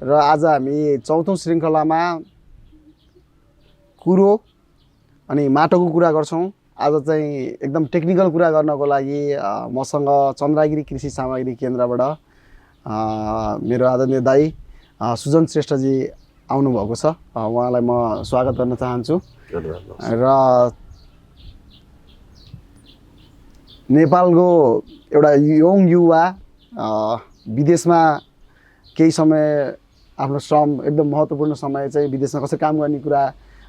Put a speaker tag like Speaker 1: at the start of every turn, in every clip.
Speaker 1: र आज हामी चौथौं श्रृङ्खलामा कुरो अनि माटोको कुरा गर्छौं। आज चाहिँ एकदम टेक्निकल कुरा गर्नको लागि मसँग चन्द्रगिरी कृषि सामग्री केन्द्रबाट मेरो आदरणीय दाइ सुजन श्रेष्ठजी आउनु भएको छ। उहाँलाई म स्वागत गर्न चाहन्छु। र नेपालको एउटा यङ युवा विदेशमा केही समय आफ्नो श्रम एकदम महत्त्वपूर्ण समय चाहिँ विदेशमा कसरी काम गर्ने कुरा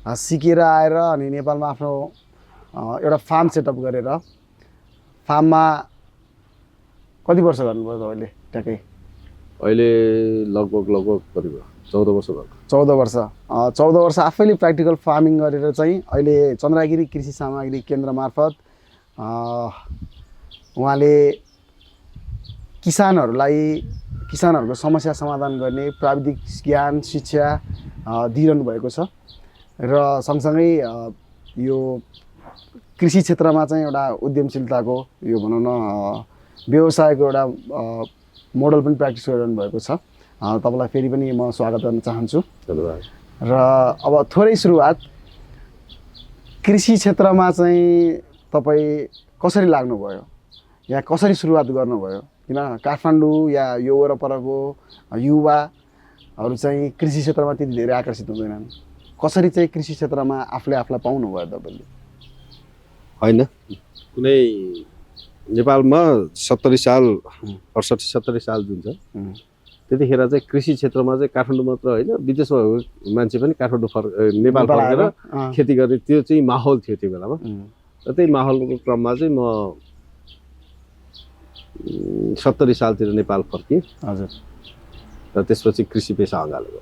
Speaker 1: सिकेर आएर अनि नेपालमा आफ्नो एउटा फार्म सेटअप गरेर फार्ममा कति वर्ष गर्नुभयो तपाईँले ट्याक्कै?
Speaker 2: अहिले लगभग कति भयो 14 वर्ष भयो।
Speaker 1: 14 वर्ष आफैले प्र्याक्टिकल फार्मिङ गरेर चाहिँ अहिले चन्द्रगिरी कृषि सामग्री केन्द्र मार्फत उहाँले किसानहरूको समस्या समाधान गर्ने प्राविधिक ज्ञान शिक्षा दिइरहनु भएको छ। र सँगसँगै यो कृषि क्षेत्रमा चाहिँ एउटा उद्यमशीलताको यो भनौँ न व्यवसायको एउटा मोडल पनि प्र्याक्टिस गरिरहनु भएको छ। तपाईँलाई फेरि पनि म स्वागत गर्न चाहन्छु।
Speaker 2: धन्यवाद।
Speaker 1: र अब थोरै सुरुवात कृषि क्षेत्रमा चाहिँ तपाईँ कसरी लाग्नुभयो, यहाँ कसरी सुरुवात गर्नुभयो? किन काठमाडौँ या यो वरपरको युवाहरू चाहिँ कृषि क्षेत्रमा त्यति धेरै आकर्षित हुँदैनन्। कसरी चाहिँ कृषि क्षेत्रमा आफूलाई पाउनुभयो तपाईँले?
Speaker 2: होइन, कुनै नेपालमा 70 साल 68-70 साल जुन छ त्यतिखेर चाहिँ कृषि क्षेत्रमा चाहिँ काठमाडौँ मात्र होइन विदेशमा मान्छे पनि काठमाडौँ नेपाल फर्केर खेती गर्ने त्यो चाहिँ माहौल थियो त्यो बेलामा। र त्यही माहौलको क्रममा चाहिँ म 70 सालतिर नेपाल फर्केँ।
Speaker 1: हजुर।
Speaker 2: र त्यसपछि कृषि पेसा अँगालेको।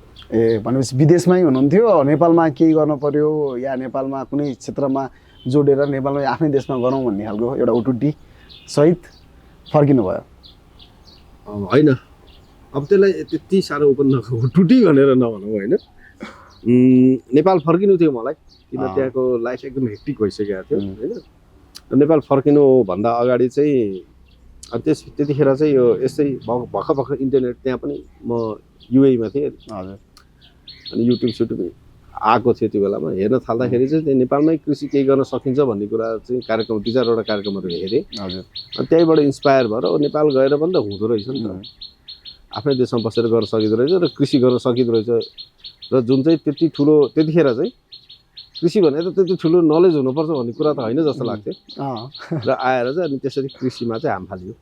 Speaker 1: भनेपछि विदेशमै हुनुहुन्थ्यो, नेपालमा केही गर्नु पर्यो या नेपालमा कुनै क्षेत्रमा जोडेर नेपालमै आफ्नै देशमा गरौँ भन्ने खालको एउटा उटुटी सहित फर्किनु भयो?
Speaker 2: होइन, अब त्यसलाई त्यति साह्रो उपन्न उटुटी भनेर नभनौँ होइन। नेपाल फर्किनु थियो मलाई, किन त्यहाँको लाइफ एकदम हेक्टिक भइसकेको थियो होइन। नेपाल फर्किनु भन्दा अगाडि चाहिँ त्यतिखेर चाहिँ यो यस्तै भर्खर इन्टरनेट त्यहाँ पनि म युएमा थिएँ।
Speaker 1: हजुर।
Speaker 2: अनि युट्युब आएको थियो त्यो बेलामा। हेर्न थाल्दाखेरि चाहिँ त्यहाँ नेपालमै कृषि केही गर्न सकिन्छ भन्ने कुरा चाहिँ कार्यक्रम 2-4वटा कार्यक्रमहरू हेरेँ।
Speaker 1: हजुर।
Speaker 2: अनि त्यहीबाट इन्सपायर भएर नेपाल गएर पनि त हुँदो रहेछ नि त, आफ्नै देशमा बसेर गर्न सकिँदो रहेछ र कृषि गर्न सकिँदो रहेछ। र जुन चाहिँ त्यति ठुलो त्यतिखेर चाहिँ कृषि भनेर त त्यति ठुलो नलेज हुनुपर्छ भन्ने कुरा त होइन जस्तो लाग्थ्यो। र आएर चाहिँ अनि त्यसरी कृषिमा चाहिँ हाम फालियो,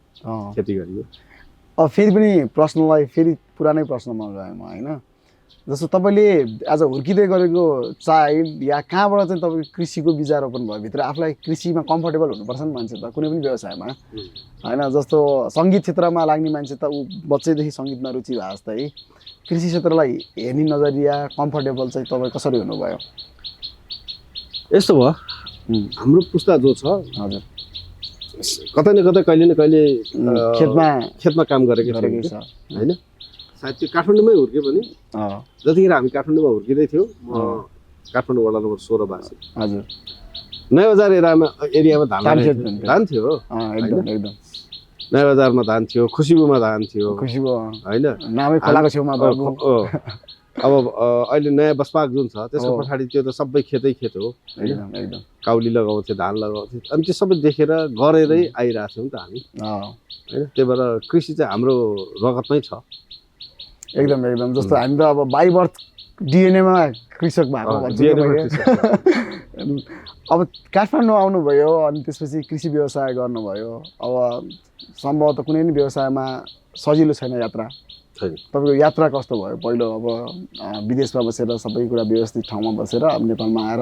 Speaker 2: खेती गरियो।
Speaker 1: अब फेरि पनि प्रश्नलाई फेरि पुरानै प्रश्नमा गएँ म होइन। जस्तो तपाईँले आज हुर्किँदै गरेको चाइल्ड या कहाँबाट चाहिँ तपाईँको कृषिको विचारोपन भयो? भित्र आफूलाई कृषिमा कम्फर्टेबल हुनुपर्छ नि मान्छे त कुनै पनि व्यवसायमा होइन। जस्तो सङ्गीत क्षेत्रमा लाग्ने मान्छे त ऊ बच्चैदेखि सङ्गीतमा रुचि भए जस्तै कृषि क्षेत्रलाई हेर्ने नजरिया कम्फर्टेबल चाहिँ तपाईँ कसरी हुनुभयो?
Speaker 2: यस्तो भयो, हाम्रो पुस्ता जो छ हजुर कतै न कतै कहिले न कहिले खेतमा काम गरेको छ होइन। सायद त्यो काठमाडौँमै हुर्क्यो पनि। जतिखेर हामी काठमाडौँमा हुर्किँदै थियौँ, म काठमाडौँ वडा नम्बर 16 बासी। हजुर। नयाँ बजार एरियामा धान थियो
Speaker 1: एकदम।
Speaker 2: नयाँ बजारमा धान थियो, खुसीबुमा धान थियो होइन।
Speaker 1: नामै खोलाको छेउमा
Speaker 2: अब अहिले नयाँ बसपाक जुन छ त्यसको पछाडि त्यो त सबै खेत हो होइन। काउली लगाउँथ्यो, धान लगाउँथ्यो। अनि त्यो सबै देखेर गरेरै आइरहेको थियौँ नि त हामी होइन। त्यही भएर कृषि चाहिँ हाम्रो रगतमै छ
Speaker 1: एकदम। जस्तो हामी त अब बाई बर्थ डिएनएमा कृषक भएको अब काठमाडौँ आउनुभयो अनि त्यसपछि कृषि व्यवसाय गर्नुभयो। अब सम्भवतः कुनै पनि व्यवसायमा सजिलो छैन यात्रा। तपाईँको यात्रा कस्तो भयो? पहिलो अब विदेशमा बसेर सबै कुरा व्यवस्थित ठाउँमा बसेर अब नेपालमा आएर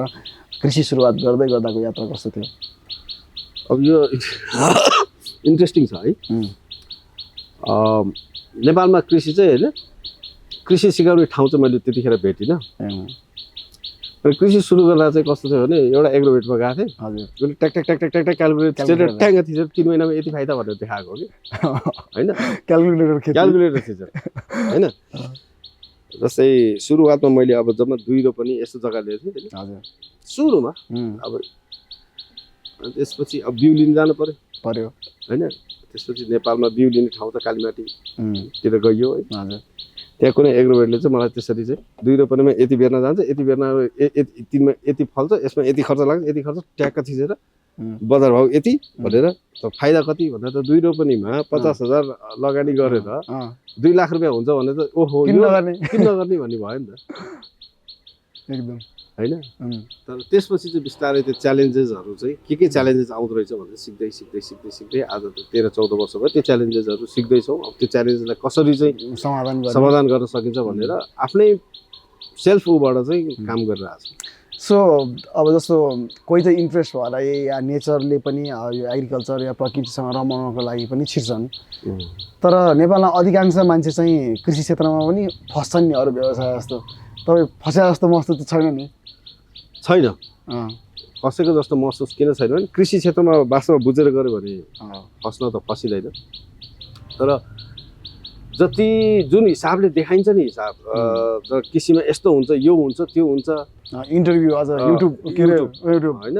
Speaker 1: कृषि सुरुवात गर्दै गर्दाको यात्रा कस्तो थियो?
Speaker 2: अब यो इन्ट्रेस्टिङ छ है। नेपालमा कृषि चाहिँ होइन, कृषि सिकाउने ठाउँ चाहिँ मैले त्यतिखेर भेटिनँ। र कृषि सुरु गर्दा चाहिँ कस्तो थियो भने एउटा एग्रोभेटमा गएको थिएँ। हजुर। ट्याक क्यालकुलेटर ट्याङ्ग थिचेर 3 महिनामा यति फाइदा भनेर देखाएको हो कि होइन। क्यालकुलेटर थिचेर होइन। जस्तै सुरुवातमा मैले अब जम्मा 2 रोपनी यस्तो जग्गा लिएको थिएँ हजुर सुरुमा। अब त्यसपछि अब बिउ लिन जानु पर्यो होइन। त्यसपछि नेपालमा बिउ लिने ठाउँ त कालीमाटीतिर गइयो है। हजुर। त्यहाँ कुनै एग्रोभेटले चाहिँ मलाई त्यसरी चाहिँ 2 रोपनीमा यति बेर्ना जान्छ, यति बेर्ना तिनमा यति फल्छ, यसमा यति खर्च लाग्छ, यति खर्च ट्याक्क थिचेर बजार भाउ यति भनेर फाइदा कति भनेर त 2 रोपनीमा 50,000 लगानी गरेर 2 लाख रुपियाँ हुन्छ भने त ओहो किन नगर्ने भन्ने भयो नि त
Speaker 1: एकदम
Speaker 2: हैन। तर त्यसपछि चाहिँ बिस्तारै त्यो च्यालेन्जेसहरू चाहिँ के च्यालेन्जेस आउँदो रहेछ भनेर सिक्दै आज त 13-14 वर्ष भयो त्यो च्यालेन्जेसहरू सिक्दैछौँ। अब त्यो च्यालेन्जेसलाई कसरी चाहिँ समाधान गर्न सकिन्छ भनेर आफ्नै सेल्फ उबाट चाहिँ काम गरिरहेको छ।
Speaker 1: सो अब जस्तो कोही चाहिँ इन्ट्रेस्ट भएर या नेचरले पनि यो एग्रिकल्चर या प्रकृतिसँग रमाउनको लागि पनि छिर्छन्, तर नेपालमा अधिकांश मान्छे चाहिँ कृषि क्षेत्रमा पनि फस्छन् नि अरू व्यवसाय जस्तो। तपाईँ फस्या जस्तो महसुस त छैन नि?
Speaker 2: छैन, फसेको जस्तो महसुस किन छैन भने कृषि क्षेत्रमा वास्तवमा बुझेर गऱ्यो भने फस्न त फसिँदैन। तर जति जुन हिसाबले देखाइन्छ नि हिसाब कृषिमा यस्तो हुन्छ, यो हुन्छ, त्यो हुन्छ,
Speaker 1: इन्टरभ्यू अझ युट्युब
Speaker 2: होइन,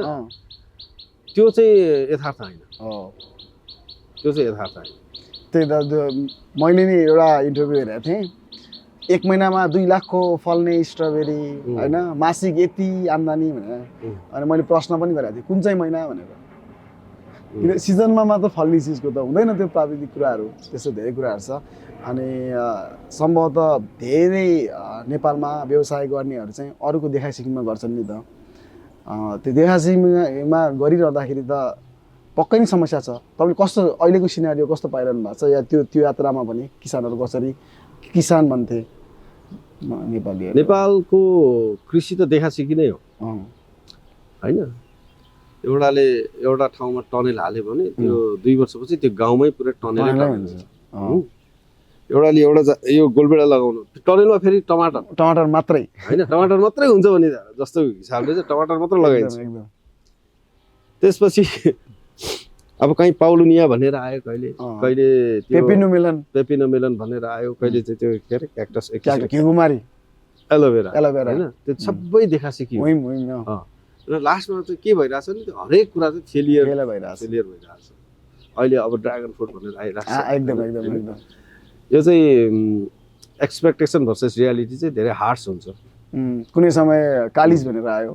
Speaker 2: त्यो चाहिँ यथार्थ होइन। त्यो चाहिँ यथार्थ होइन।
Speaker 1: त्यही त मैले नि एउटा इन्टरभ्यू हेरेको थिएँ, 1 महिनामा 2 लाखको फल्ने स्ट्रबेरी होइन, मासिक यति आम्दानी भनेर। अनि मैले प्रश्न पनि गरेको थिएँ कुन चाहिँ महिना भनेर, किन सिजनमा मात्र फल्ने चिजको त हुँदैन त्यो प्राविधिक कुराहरू, त्यस्तो धेरै कुराहरू छ। अनि सम्भवतः धेरै नेपालमा व्यवसाय गर्नेहरू चाहिँ अरूको देखासिकीमा गर्छन् नि त। त्यो देखासिकीमा गरिरहँदाखेरि त पक्कै नै समस्या छ। तपाईँले कस्तो अहिलेको सिनारियो कस्तो पाइरहनु भएको छ, या त्यो यात्रामा पनि किसानहरू कसरी किसान बन्थे नेपालीहरू?
Speaker 2: नेपालको कृषि त देखासिकी नै हो होइन। एउटा ठाउँमा टनेल हाल्यो भने त्यो 2 वर्षपछि त्यो गाउँमै पुरै टनेलै हुन्छ। एउटाले यो गोलबेडा लगाउनु, टनेलमा फेरि टमाटर
Speaker 1: मात्रै
Speaker 2: होइन, टमाटर मात्रै हुन्छ भने जस्तो हिसाबले चाहिँ टमाटर मात्र लगाइन्छ। त्यसपछि अब कहीँ पाउलुनिया भनेर आयो, कहिले पेपिनोमेलन भनेर आयो, कहिले चाहिँ त्यो के अरे क्याक्टस
Speaker 1: घिउकुमारी
Speaker 2: एलोभेरा होइन, त्यो सबै देखासिकी हो। र लास्टमा चाहिँ के भइरहेछ नि, त्यो हरेक कुरा चाहिँ फेलियर भइरहेछ। अहिले अब ड्रागन फ्रुट भनेर आइरहेछ।
Speaker 1: एकदम
Speaker 2: यो चाहिँ एक्सपेक्टेसन भर्सेस रियालिटी चाहिँ धेरै हार्स हुन्छ।
Speaker 1: कुनै समय कालिज भनेर आयो,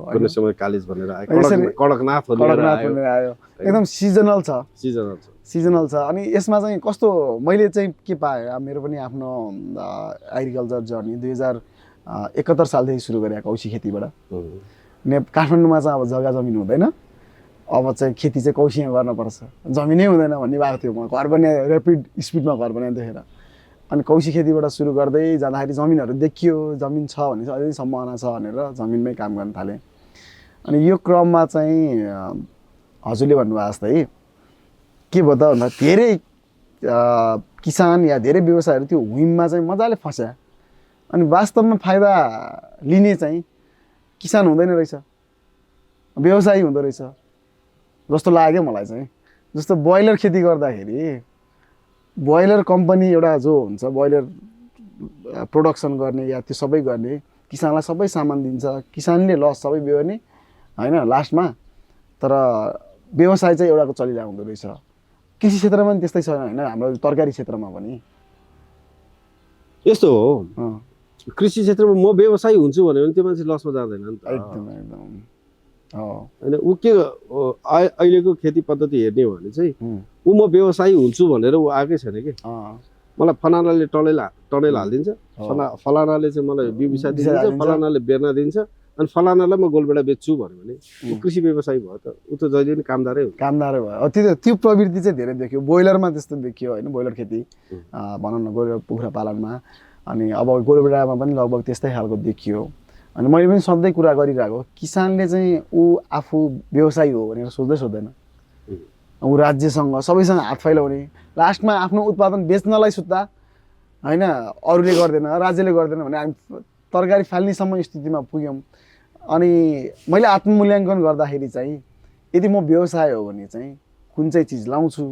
Speaker 2: कडकनाथ भनेर आयो,
Speaker 1: एकदम सिजनल छ। अनि यसमा चाहिँ कस्तो मैले चाहिँ के पाएँ, मेरो पनि आफ्नो एग्रिकल्चर जर्नी 2071 सालदेखि सुरु गरेँ कौशी खेतीबाट। काठमाडौँमा चाहिँ अब जग्गा जमिन हुँदैन, अब चाहिँ खेती चाहिँ कौशीमा गर्नुपर्छ, जमिनै हुँदैन भन्ने भएको थियो। म घर बनाएँ, ऱ्यापिड स्पिडमा घर बनाएँ देखेर। अनि कौशी खेतीबाट सुरु गर्दै जाँदाखेरि जमिनहरू देखियो, जमिन छ भने चाहिँ अझै सम्भावना छ भनेर जमिनमै काम गर्न थालेँ। अनि यो क्रममा चाहिँ हजुरले भन्नुभएको जस्तै के भयो त भन्दा धेरै किसान या धेरै व्यवसायहरू त्यो हुइममा चाहिँ मजाले फस्या। अनि वास्तवमा फाइदा लिने चाहिँ किसान हुँदैन रहेछ, व्यवसायी हुँदो रहेछ जस्तो लाग्यो मलाई चाहिँ। जस्तो ब्रोइलर खेती गर्दाखेरि ब्रोइलर कम्पनी एउटा जो हुन्छ, ब्रोइलर प्रोडक्सन गर्ने या त्यो सबै गर्ने, किसानलाई सबै सामान दिन्छ, किसानले लस सबै बेहोर्ने होइन लास्टमा। तर व्यवसाय चाहिँ एउटाको चलिरहेको हुँदो रहेछ। कृषि क्षेत्रमा पनि त्यस्तै छ होइन, हाम्रो तरकारी क्षेत्रमा पनि
Speaker 2: यस्तो हो। कृषि क्षेत्रमा म व्यवसायी हुन्छु भन्यो भने त्यो मान्छे लसमा जाँदैन नि त।
Speaker 1: एकदम
Speaker 2: होइन, ऊ के अहिलेको खेती पद्धति हेर्ने हो भने चाहिँ ऊ म व्यवसायी हुन्छु भनेर ऊ आएकै छैन कि। मलाई फलानाले टनेल हालिदिन्छ, फलानाले चाहिँ मलाई बिबिसा दिन्छ, फलानाले बेर्ना दिन्छ, अनि फलानालाई म गोलबेडा बेच्छु भन्यो भने ऊ कृषि व्यवसायी भयो त। ऊ त जहिले पनि कामदारै भयो। त्यो प्रवृत्ति चाहिँ धेरै देखियो ब्रोइलरमा, त्यस्तो देखियो होइन, ब्रोइलर खेती भनौँ न, गोरुबेडा कुखुरा पालनमा। अनि अब गोरुबेडामा पनि लगभग त्यस्तै खालको देखियो। अनि मैले पनि सधैँ कुरा गरिरहेको, किसानले चाहिँ ऊ आफू व्यवसायी हो भनेर सोच्दैन। ऊ राज्यसँग सबैसँग हात फैलाउने, लास्टमा आफ्नो उत्पादन बेच्नलाई सुत्दा होइन, अरूले गर्दैन, राज्यले गर्दैन भने हामी तरकारी फाल्नेसम्म स्थितिमा पुग्यौँ। अनि मैले आत्ममूल्याङ्कन गर्दाखेरि चाहिँ यदि म व्यवसाय हो भने चाहिँ कुन चाहिँ चिज लाउँछु,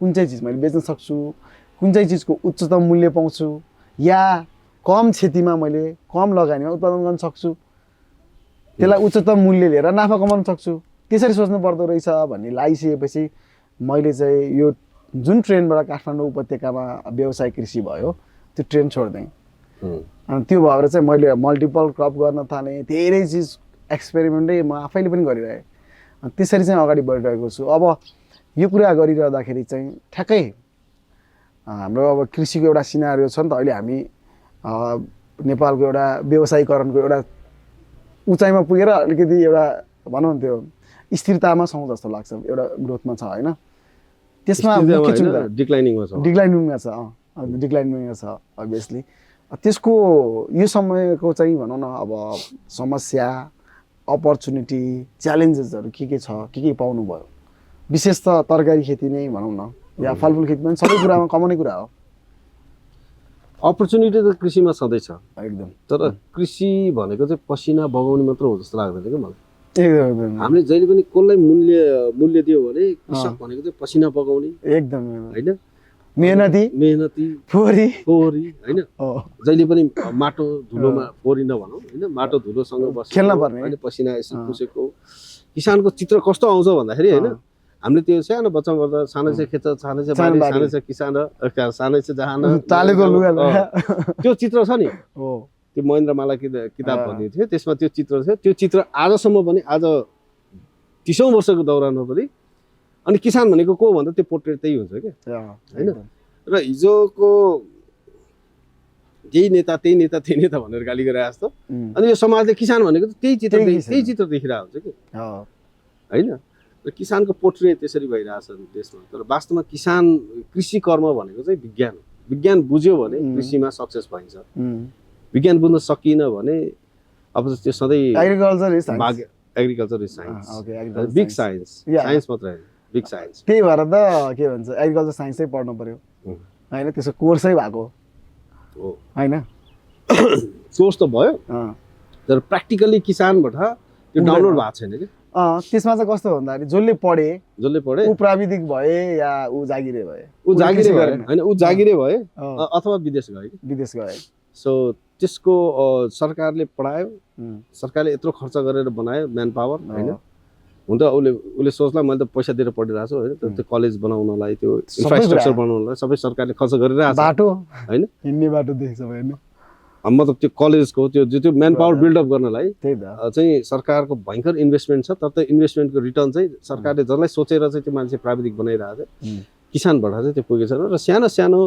Speaker 2: कुन चाहिँ चिज मैले बेच्न सक्छु, कुन चाहिँ चिजको उच्चतम मूल्य पाउँछु, या कम क्षतिमा मैले कम लगानीमा उत्पादन गर्न सक्छु, त्यसलाई उच्चतम मूल्य लिएर नाफा कमाउन सक्छु, त्यसरी सोच्नु पर्दो रहेछ भन्ने लागिसकेपछि मैले चाहिँ यो जुन ट्रेनबाट काठमाडौँ उपत्यकामा व्यवसाय कृषि भयो त्यो ट्रेन छोड्देँ।
Speaker 1: अनि त्यो भएर चाहिँ मैले मल्टिपल क्रप गर्न थालेँ, धेरै चिज एक्सपेरिमेन्टै म आफैले पनि गरिरहेँ। त्यसरी चाहिँ अगाडि बढिरहेको छु। अब यो कुरा गरिरहँदाखेरि चाहिँ ठ्याक्कै हाम्रो अब कृषिको एउटा सिनारियो छ नि त, अहिले हामी नेपालको एउटा व्यवसायीकरणको एउटा उचाइमा पुगेर अलिकति एउटा भनौँ न त्यो स्थिरतामा छौँ जस्तो लाग्छ, एउटा ग्रोथमा छ होइन। त्यसमा मुख्य चिन्ता डिक्लाइनिङमा छ, डिक्लाइनिङमा छ अभियसली। त्यसको यो समयको चाहिँ भनौँ न अब समस्या, अपर्च्युनिटी, च्यालेन्जेसहरू के छ, के पाउनु भयो? विशेष त तरकारी खेती नै भनौँ न, या फलफुल खेती पनि सबै कुरामा कमाउने कुरा हो।
Speaker 2: अपर्च्युनिटी त कृषिमा सधैँ छ
Speaker 1: एकदम,
Speaker 2: तर कृषि भनेको चाहिँ पसिना बगाउने मात्र हो जस्तो लाग्दैन क्या मलाई।
Speaker 1: एकदम
Speaker 2: हामीले जहिले पनि कसलाई मूल्य दियो भने कृषक भनेको चाहिँ पसिना बगाउने
Speaker 1: एकदम
Speaker 2: होइन,
Speaker 1: मेहनती फोहोरी
Speaker 2: होइन, जहिले पनि माटो धुलोमा फोहोरी नभनौँ होइन, माटो धुलोसँग बसेको
Speaker 1: खेल्न पर्ने
Speaker 2: होइन, पसिना यसो पुसेको किसानको चित्र कस्तो आउँछ भन्दाखेरि होइन, हामीले त्यो सानो बच्चा गर्दा सानो चाहिँ खेत, सानो चाहिँ बारी, सानो चाहिँ किसान, सानो चाहिँ जहान
Speaker 1: चालेको लुगा
Speaker 2: त्यो चित्र छ नि, त्यो महेन्द्रमाला किताब भन्ने थियो, त्यसमा त्यो चित्र थियो। त्यो चित्र आजसम्म पनि, आज 30औं वर्षको दौरानमा पनि, अनि किसान भनेको को भन्दा त्यो पोर्ट्रेट त्यही हुन्छ क्या होइन। र हिजोको त्यही नेता भनेर गाली गरे जस्तो, अनि यो समाजले किसान भनेको त्यही चित्र देखिरहेको हुन्छ कि होइन। र किसानको पोर्ट्रेट त्यसरी भइरहेछ देशमा। तर वास्तवमा कृषि कर्म भनेको चाहिँ विज्ञान बुझ्यो भने कृषिमा सक्सेस भइन्छ। विज्ञान बुझ्न सकिएन भने अब त्यो सधैँ agriculture is science, big science मात्र होइन, बिग साइन्स।
Speaker 1: त्यही भएर त के भन्छ एग्रिकल्चर साइन्सै पढ्नु पर्यो होइन, त्यसको कोर्सै भएको
Speaker 2: हो
Speaker 1: होइन।
Speaker 2: कोर्स त भयो तर प्र्याक्टिकली किसानबाट त्यो डाउनलोड भएको छैन कि।
Speaker 1: त्यसमा चाहिँ कस्तो भन्दाखेरि जसले पढे ऊ प्राविधिक भए या ऊ जागिरे भए
Speaker 2: होइन, ऊ जागिरे भए अथवा विदेश गए। सो त्यसको सरकारले पढायो, सरकारले यत्रो खर्च गरेर बनायो म्यान पावर होइन। हुन त उसले सोच्ला मैले त पैसा दिएर पढिरहेको छु होइन, त्यो कलेज बनाउनलाई, त्यो इन्फ्रास्ट्रक्चर बनाउनलाई सबै सरकारले खर्च गरिरहेको छ,
Speaker 1: बाटो
Speaker 2: होइन,
Speaker 1: हिँड्ने बाटो देख्छ होइन।
Speaker 2: मतलब त्यो कलेजको त्यो म्यान पावर बिल्डअप गर्नलाई चाहिँ सरकारको भयङ्कर इन्भेस्टमेन्ट छ। तर त्यो इन्भेस्टमेन्टको रिटर्न चाहिँ सरकारले जसलाई सोचेर चाहिँ त्यो मान्छे प्राविधिक बनाइरहेको छ किसानबाट चाहिँ त्यो पुगेको छैन। र सानो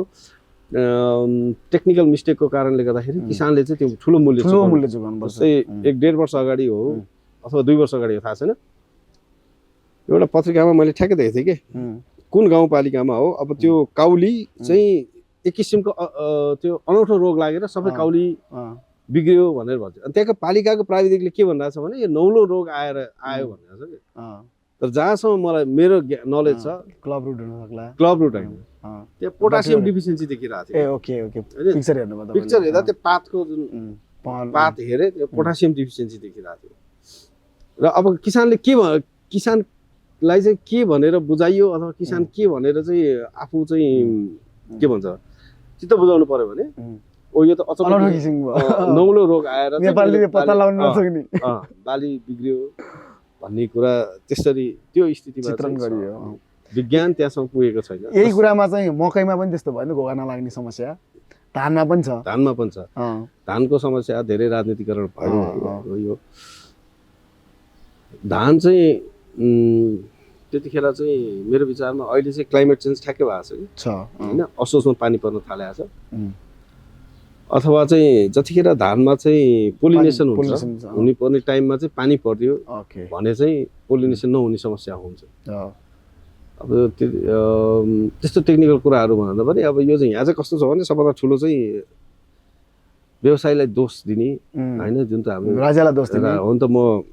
Speaker 2: टेक्निकल मिस्टेकको कारणले गर्दाखेरि किसानले चाहिँ त्यो ठुलो मूल्य
Speaker 1: चुकाउनुपर्छ।
Speaker 2: 1-1.5 वर्ष अगाडि हो अथवा 2 वर्ष अगाडि हो थाहा छैन, एउटा पत्रिकामा मैले ठ्याक्कै देखेको थिएँ कि कुन गाउँपालिकामा हो, अब त्यो काउली चाहिँ एक किसिमको त्यो अनौठो रोग लागेर सबै काउली बिग्रियो भनेर भन्छ। अनि त्यहाँको पालिकाको प्राविधिकले के भनिरहेको छ भने यो नौलो रोग आयो भनिरहेको छ कि। तर जहाँसम्म मलाई मेरो नलेज छ
Speaker 1: क्लब रूट हुन सक्ला,
Speaker 2: क्लब रूट होइन, त्यहाँ पोटासियम डिफिसियन्सी देखिरहेको थियो।
Speaker 1: ओके पिक्चर हेर्नु
Speaker 2: पिक्चर हेर्दा त्यो पातको जुन पात हेरे त्यो पोटासियम डिफिसियन्सी देखिरहेको थियो। र अब किसानलाई चाहिँ के भनेर बुझाइयो अथवा किसान के भनेर चाहिँ आफू चाहिँ के भन्छ चित्त बुझाउनु पर्यो भने यो त अचानक नौलो रोग आएर
Speaker 1: नेपालले पत्ता लगाउन नसक्ने
Speaker 2: बाली बिग्रियो भन्ने कुरा त्यसरी त्यो स्थितिमा
Speaker 1: चित्रण गरियो।
Speaker 2: विज्ञान त्यहाँसम्म पुगेको छैन।
Speaker 1: यही कुरामा चाहिँ मकैमा पनि त्यस्तो भयो नि, घोगा नलाग्ने समस्या धानमा पनि छ।
Speaker 2: धानको समस्या धेरै राजनीतिकरण भयो। यो धान चाहिँ त्यतिखेर चाहिँ मेरो विचारमा अहिले चाहिँ क्लाइमेट चेन्ज ठ्याक्कै भएको छ होइन, असोजमा पानी पर्न थालेको छ। अथवा चाहिँ जतिखेर धानमा चाहिँ पोलिनेसन हुन्छ हुने पर्ने टाइममा चाहिँ पानी परिदियो भने चाहिँ पोलिनेसन नहुने समस्या हुन्छ। अब त्यस्तो टेक्निकल कुराहरू भन्दा पनि अब यो चाहिँ यहाँ चाहिँ कस्तो छ भने सबभन्दा ठुलो चाहिँ व्यवसायलाई दोष दिने होइन, जुन त हाम्रो
Speaker 1: राजालाई दोष दिने
Speaker 2: हो नि त। म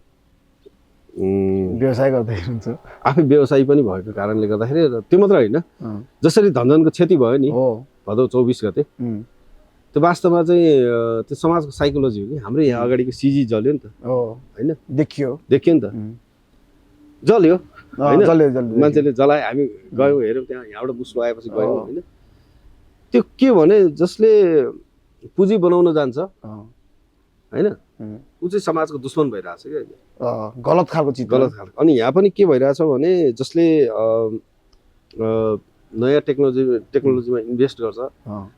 Speaker 1: व्यवसाय गर्दै हुन्छु,
Speaker 2: आफै व्यवसायी पनि भएको कारणले गर्दाखेरि त्यो मात्र होइन, जसरी धनजनको क्षति भयो नि भदौ 24 गते, त्यो वास्तवमा चाहिँ त्यो समाजको साइकोलोजी हो कि। हाम्रो यहाँ अगाडिको सिजी जल्यो नि त होइन, देखियो नि त, जल्यो होइन, मान्छेले जलाए, हामी गयौँ हेऱ्यौँ, त्यहाँ यहाँबाट मुस्लो आएपछि गयौँ होइन। त्यो के भने जसले पुँजी बनाउन जान्छ होइन ऊ चाहिँ समाजको दुश्मन भइरहेछ क्या, गलत खालको। अनि यहाँ पनि के भइरहेछ भने जसले नयाँ टेक्नोलोजीमा इन्भेस्ट गर्छ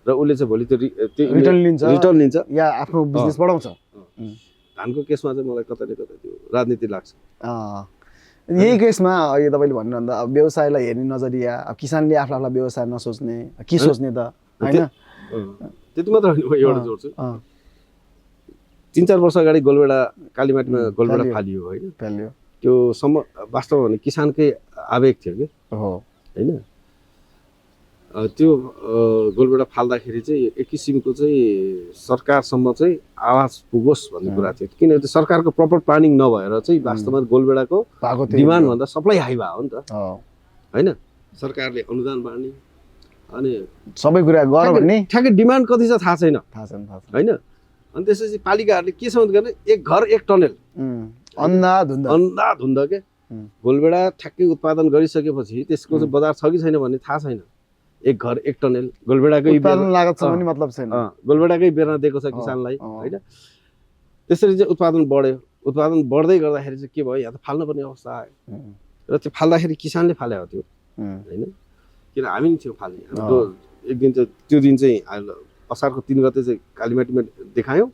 Speaker 2: र उसले चाहिँ भोलि त्यो
Speaker 1: रिटर्न लिन्छ या आफ्नो बिजनेस बढाउँछ।
Speaker 2: धानको केसमा चाहिँ मलाई कतै न कतै त्यो राजनीति लाग्छ।
Speaker 1: यही केसमा अहिले तपाईँले भन्नुभन्दा अब व्यवसायलाई हेर्ने नजरिया, अब किसानले आफूलाई व्यवसाय नसोच्ने के सोच्ने त होइन।
Speaker 2: त्यति मात्र होइन, म एउटा जोड्छु। 3-4 वर्ष अगाडि गोलबेडा कालीमाटीमा गोलबेडा फालियो होइन, त्यो वास्तवमा भने किसानकै आवेग थियो कि होइन। त्यो गोलबेडा फाल्दाखेरि चाहिँ एक किसिमको चाहिँ सरकारसम्म चाहिँ आवाज पुगोस् भन्ने कुरा थियो, किनभने सरकारको प्रपर प्लानिङ नभएर चाहिँ वास्तवमा गोलबेडाको डिमान्डभन्दा सप्लाई हाई भयो नि त होइन। सरकारले अनुदान बाँड्ने अनि
Speaker 1: सबै कुरा गर भन्ने,
Speaker 2: ठ्याक्कै डिमान्ड कति छ थाहा छैन होइन। अनि त्यसपछि पालिकाहरूले के सम्म गर्ने, एक घर एक टनेल अन्धाधुन्द के गोलबेडा ठ्याक्कै उत्पादन गरिसकेपछि त्यसको चाहिँ बजार छ कि छैन भन्ने थाहा छैन। एक घर एक टनेल गोलबेडाकै
Speaker 1: लागत छ भने मतलब छैन,
Speaker 2: गोलबेडाकै बेर्ना दिएको छ किसानलाई होइन। त्यसरी चाहिँ उत्पादन बढ्यो, उत्पादन बढ्दै गर्दाखेरि चाहिँ के भयो, यहाँ त फाल्नुपर्ने अवस्था आयो र त्यो फाल्दाखेरि किसानले फाल्यो त्यो होइन, किन हामी नि थियो फाल्ने। एक दिन चाहिँ त्यो दिन चाहिँ असारको 3 गते चाहिँ कालीमाटीमा देखायौँ,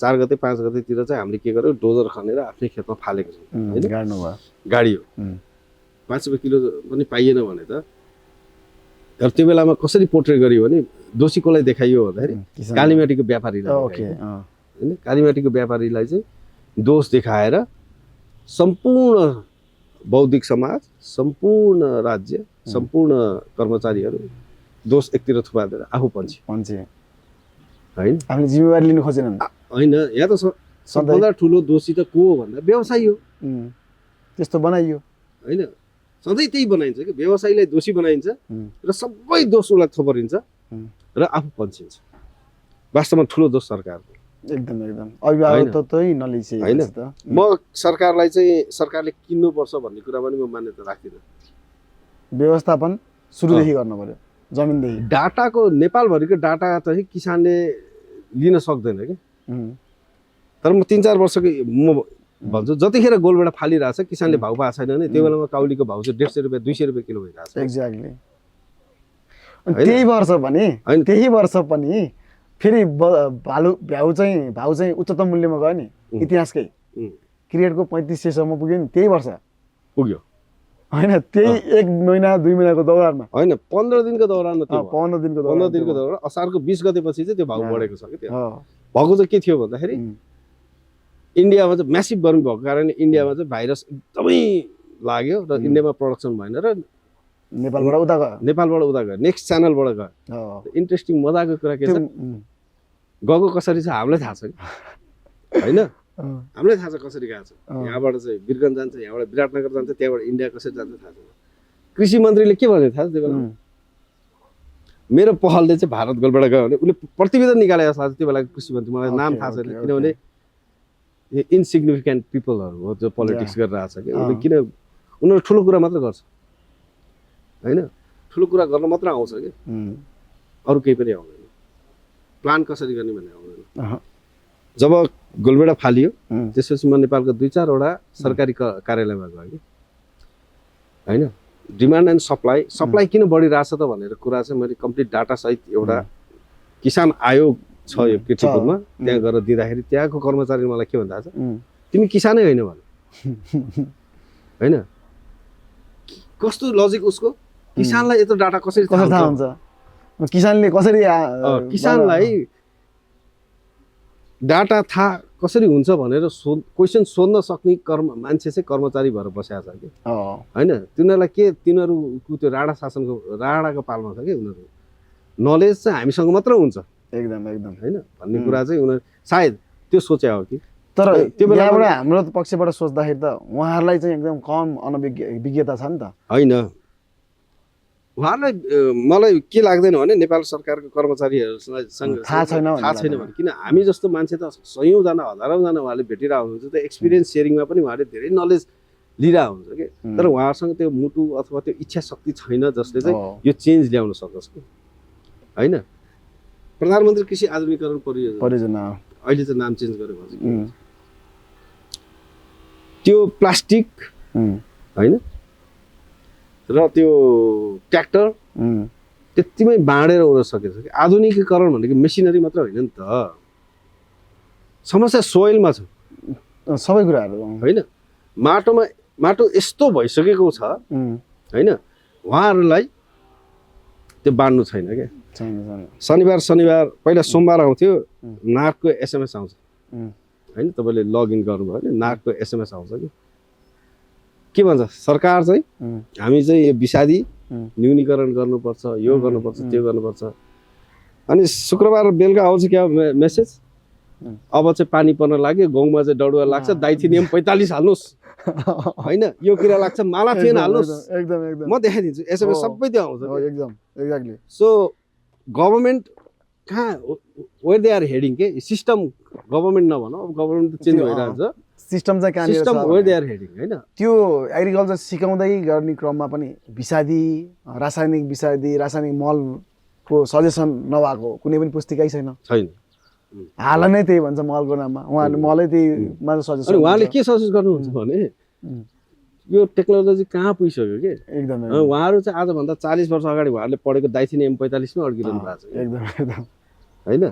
Speaker 2: 4 गते 5 गतेतिर चाहिँ हामीले के गर्यो, डोजर खनेर आफ्नै खेतमा फालेको छौँ होइन, गाडियो 5 रुपियाँ किलो पनि पाइएन भने त। तर त्यो बेलामा कसरी पोर्ट्रेट गरियो भने दोषी कसलाई देखाइयो भन्दाखेरि कालीमाटीको व्यापारीलाई होइन। कालीमाटीको व्यापारीलाई चाहिँ दोष देखाएर सम्पूर्ण बौद्धिक समाज, सम्पूर्ण राज्य, सम्पूर्ण कर्मचारीहरू दोष एकतिर थुपारेर आफू पन्छे होइन।
Speaker 1: हामीले जिम्मेवारी लिनु खोजेनन्
Speaker 2: होइन। यहाँ त सबभन्दा ठुलो दोषी त को हो भन्दा व्यवसायी हो,
Speaker 1: त्यस्तो बनाइयो
Speaker 2: होइन। सधैँ त्यही बनाइन्छ कि व्यवसायीलाई दोषी बनाइन्छ र सबै दोष उसलाई थोपरिन्छ र आफू पन्छिन्छ। वास्तवमा ठुलो दोष सरकारको
Speaker 1: एकदम अभिभावक त त्यही नलिसे
Speaker 2: होइन। म सरकारलाई चाहिँ सरकारले किन्नुपर्छ भन्ने कुरा पनि म मान्यता राख्दिनँ।
Speaker 1: व्यवस्थापन सुरुदेखि गर्नु पर्यो, जमिनदेखि।
Speaker 2: डाटाको नेपालभरिको डाटा चाहिँ किसानले लिन सक्दैन कि। तर म 3-4 वर्षको म भन्छु जतिखेर गोलबेडा फालिरहेछ किसानले भाउ पाएको छैन भने त्यो बेलामा काउलीको भाउ चाहिँ 150 रुपियाँ 200 रुपियाँ किलो भइरहेछ।
Speaker 1: एक्ज्याक्टली। त्यही वर्ष पनि फेरि भाउ चाहिँ उच्चतम मूल्यमा गयो नि, इतिहासकै क्रिकेटको 3500 सम्म पुग्यो नि त्यही वर्ष
Speaker 2: पुग्यो
Speaker 1: होइन। त्यही 1 महिना 2 महिनाको दौरानमा
Speaker 2: होइन, 15 दिनको दौरानमा,
Speaker 1: 15 दिनको
Speaker 2: दौरान असारको 20 गतेपछि चाहिँ त्यो भाउ बढेको छ कि। त्यो भएको चाहिँ के थियो भन्दाखेरि इन्डियामा चाहिँ म्यासिभ गर्मी भएको कारणले इन्डियामा चाहिँ भाइरस एकदमै लाग्यो र इन्डियामा प्रडक्सन भएन र नेपालबाट उता गयो, नेक्स्ट च्यानलबाट गयो। इन्ट्रेस्टिङ मजाको कुरा के छ, गएको कसरी छ हामीलाई थाहा छ होइन, हामीलाई थाहा छ कसरी गएको छ। यहाँबाट चाहिँ वीरगञ्ज जान्छ, यहाँबाट विराटनगर जान्छ, त्यहाँबाट इन्डिया कसरी जान्छ थाहा छैन। कृषि मन्त्रीले के भने थाहा छ त्यो बेला, मेरो पहलले चाहिँ भारत गोलबेडा गयो भने उसले प्रतिवेदन निकाले जस्तो लाग्छ। त्यो बेलाको कृषि मन्त्री, मलाई नाम थाहा छैन किनभने इन्सिग्निफिकेन्ट पिपलहरू हो जो पोलिटिक्स गरिरहेछ कि। किन उनीहरू ठुलो कुरा मात्र गर्छ होइन, ठुलो कुरा गर्न मात्र आउँछ कि, अरू केही पनि आउँदैन, प्लान कसरी गर्ने भन्ने आउँदैन। जब गोलबेडा फालियो त्यसपछि म नेपालको 2-4 वटा सरकारी कार्यालयमा गएँ कि होइन। डिमान्ड एन्ड सप्लाई किन बढिरहेछ त भनेर कुरा चाहिँ मैले कम्प्लिट डाटा सहित एउटा किसान आयोग छ यो किर्तिपुरमा, त्यहाँ गएर दिँदाखेरि त्यहाँको कर्मचारीले मलाई के भन्दा छ, तिमी किसानै होइन भने होइन। कस्तो लजिक उसको, किसानलाई यत्रो डाटा कसरी थाहा
Speaker 1: हुन्छ, किसानले कसरी
Speaker 2: किसानलाई डाटा थाहा कसरी हुन्छ भनेर क्वेसन सोध्न सक्ने मान्छे चाहिँ कर्मचारी भएर बसेको छ कि होइन। तिनीहरूलाई के, तिनीहरूको त्यो राणाको पालमा छ कि उनीहरू। नलेज चाहिँ हामीसँग मात्र हुन्छ
Speaker 1: एकदम
Speaker 2: होइन भन्ने कुरा चाहिँ उनीहरू सायद त्यो सोचे हो कि।
Speaker 1: तर त्यो बेलाबाट हाम्रो पक्षबाट सोच्दाखेरि त उहाँहरूलाई चाहिँ एकदम कम अनभिज्ञता छ नि त
Speaker 2: होइन। उहाँहरूलाई मलाई के लाग्दैन भने नेपाल सरकारको कर्मचारीहरूसँग थाहा छैन भने, किन हामी जस्तो मान्छे त सयौँजना हजारौँजना उहाँले भेटिरहेको हुनुहुन्छ, त्यो एक्सपिरियन्स सेयरिङमा पनि उहाँले धेरै नलेज लिइरहेको हुन्छ कि। तर उहाँहरूसँग त्यो मुटु अथवा त्यो इच्छा शक्ति छैन जसले चाहिँ यो चेन्ज ल्याउन सकोस् कि होइन। प्रधानमन्त्री कृषि आधुनिकीकरण परियोजना अहिले चाहिँ नाम चेन्ज गरेको छ। त्यो प्लास्टिक होइन र त्यो ट्र्याक्टर त्यतिमै बाँडेर हुन सकेछ कि आधुनिकीकरण भनेको मेसिनरी मात्र होइन नि त समस्या सोइलमा छ
Speaker 1: सबै कुराहरू
Speaker 2: होइन माटो यस्तो भइसकेको छ होइन उहाँहरूलाई त्यो बाँड्नु छैन क्या शनिबार पहिला सोमबार आउँथ्यो नागको एसएमएस आउँछ होइन तपाईँले लगइन गर्नुभयो भने नागको एसएमएस आउँछ कि के भन्छ सरकार चाहिँ हामी चाहिँ यो विषादी न्यूनीकरण गर्नुपर्छ यो गर्नुपर्छ त्यो गर्नुपर्छ अनि शुक्रबार बेलुका आउँछ क्या मेसेज अब चाहिँ पानी पर्न लाग्यो गाउँमा चाहिँ डडुवा लाग्छ डाइथिनियम 45 हाल्नुहोस् होइन यो किरा लाग्छ मालाथियन हाल्नुहोस्
Speaker 1: एकदम
Speaker 2: म देखाइदिन्छु एसएमएस सबै त्यो आउँछ
Speaker 1: एकदम एक्ज्याक्टली
Speaker 2: सो गभर्मेन्ट कहाँ वेयर दे आर हेडिङ के सिस्टम गभर्मेन्ट नभनौँ अब गभर्मेन्ट त चेन्ज भइरहेको छ
Speaker 1: सिस्टम चाहिँ कहाँनिर
Speaker 2: system where they are heading होइन
Speaker 1: त्यो एग्रिकल्चर सिकाउँदै गर्ने क्रममा पनि रासायनिक मलको सजेसन नभएको कुनै पनि पुस्तिकै छैन हाल नै त्यही भन्छ मलको नाममा उहाँहरूले मलै त्यही मात्र सजेसन
Speaker 2: उहाँले के सजेस्ट गर्नुहुन्छ भने यो टेक्नोलोजी कहाँ पुगिसक्यो कि
Speaker 1: एकदमै
Speaker 2: उहाँहरू चाहिँ आजभन्दा 40 वर्ष अगाडि उहाँहरूले पढेको डाइथिनियम 45 मै अड्किरहनु भएको छ
Speaker 1: एकदम
Speaker 2: होइन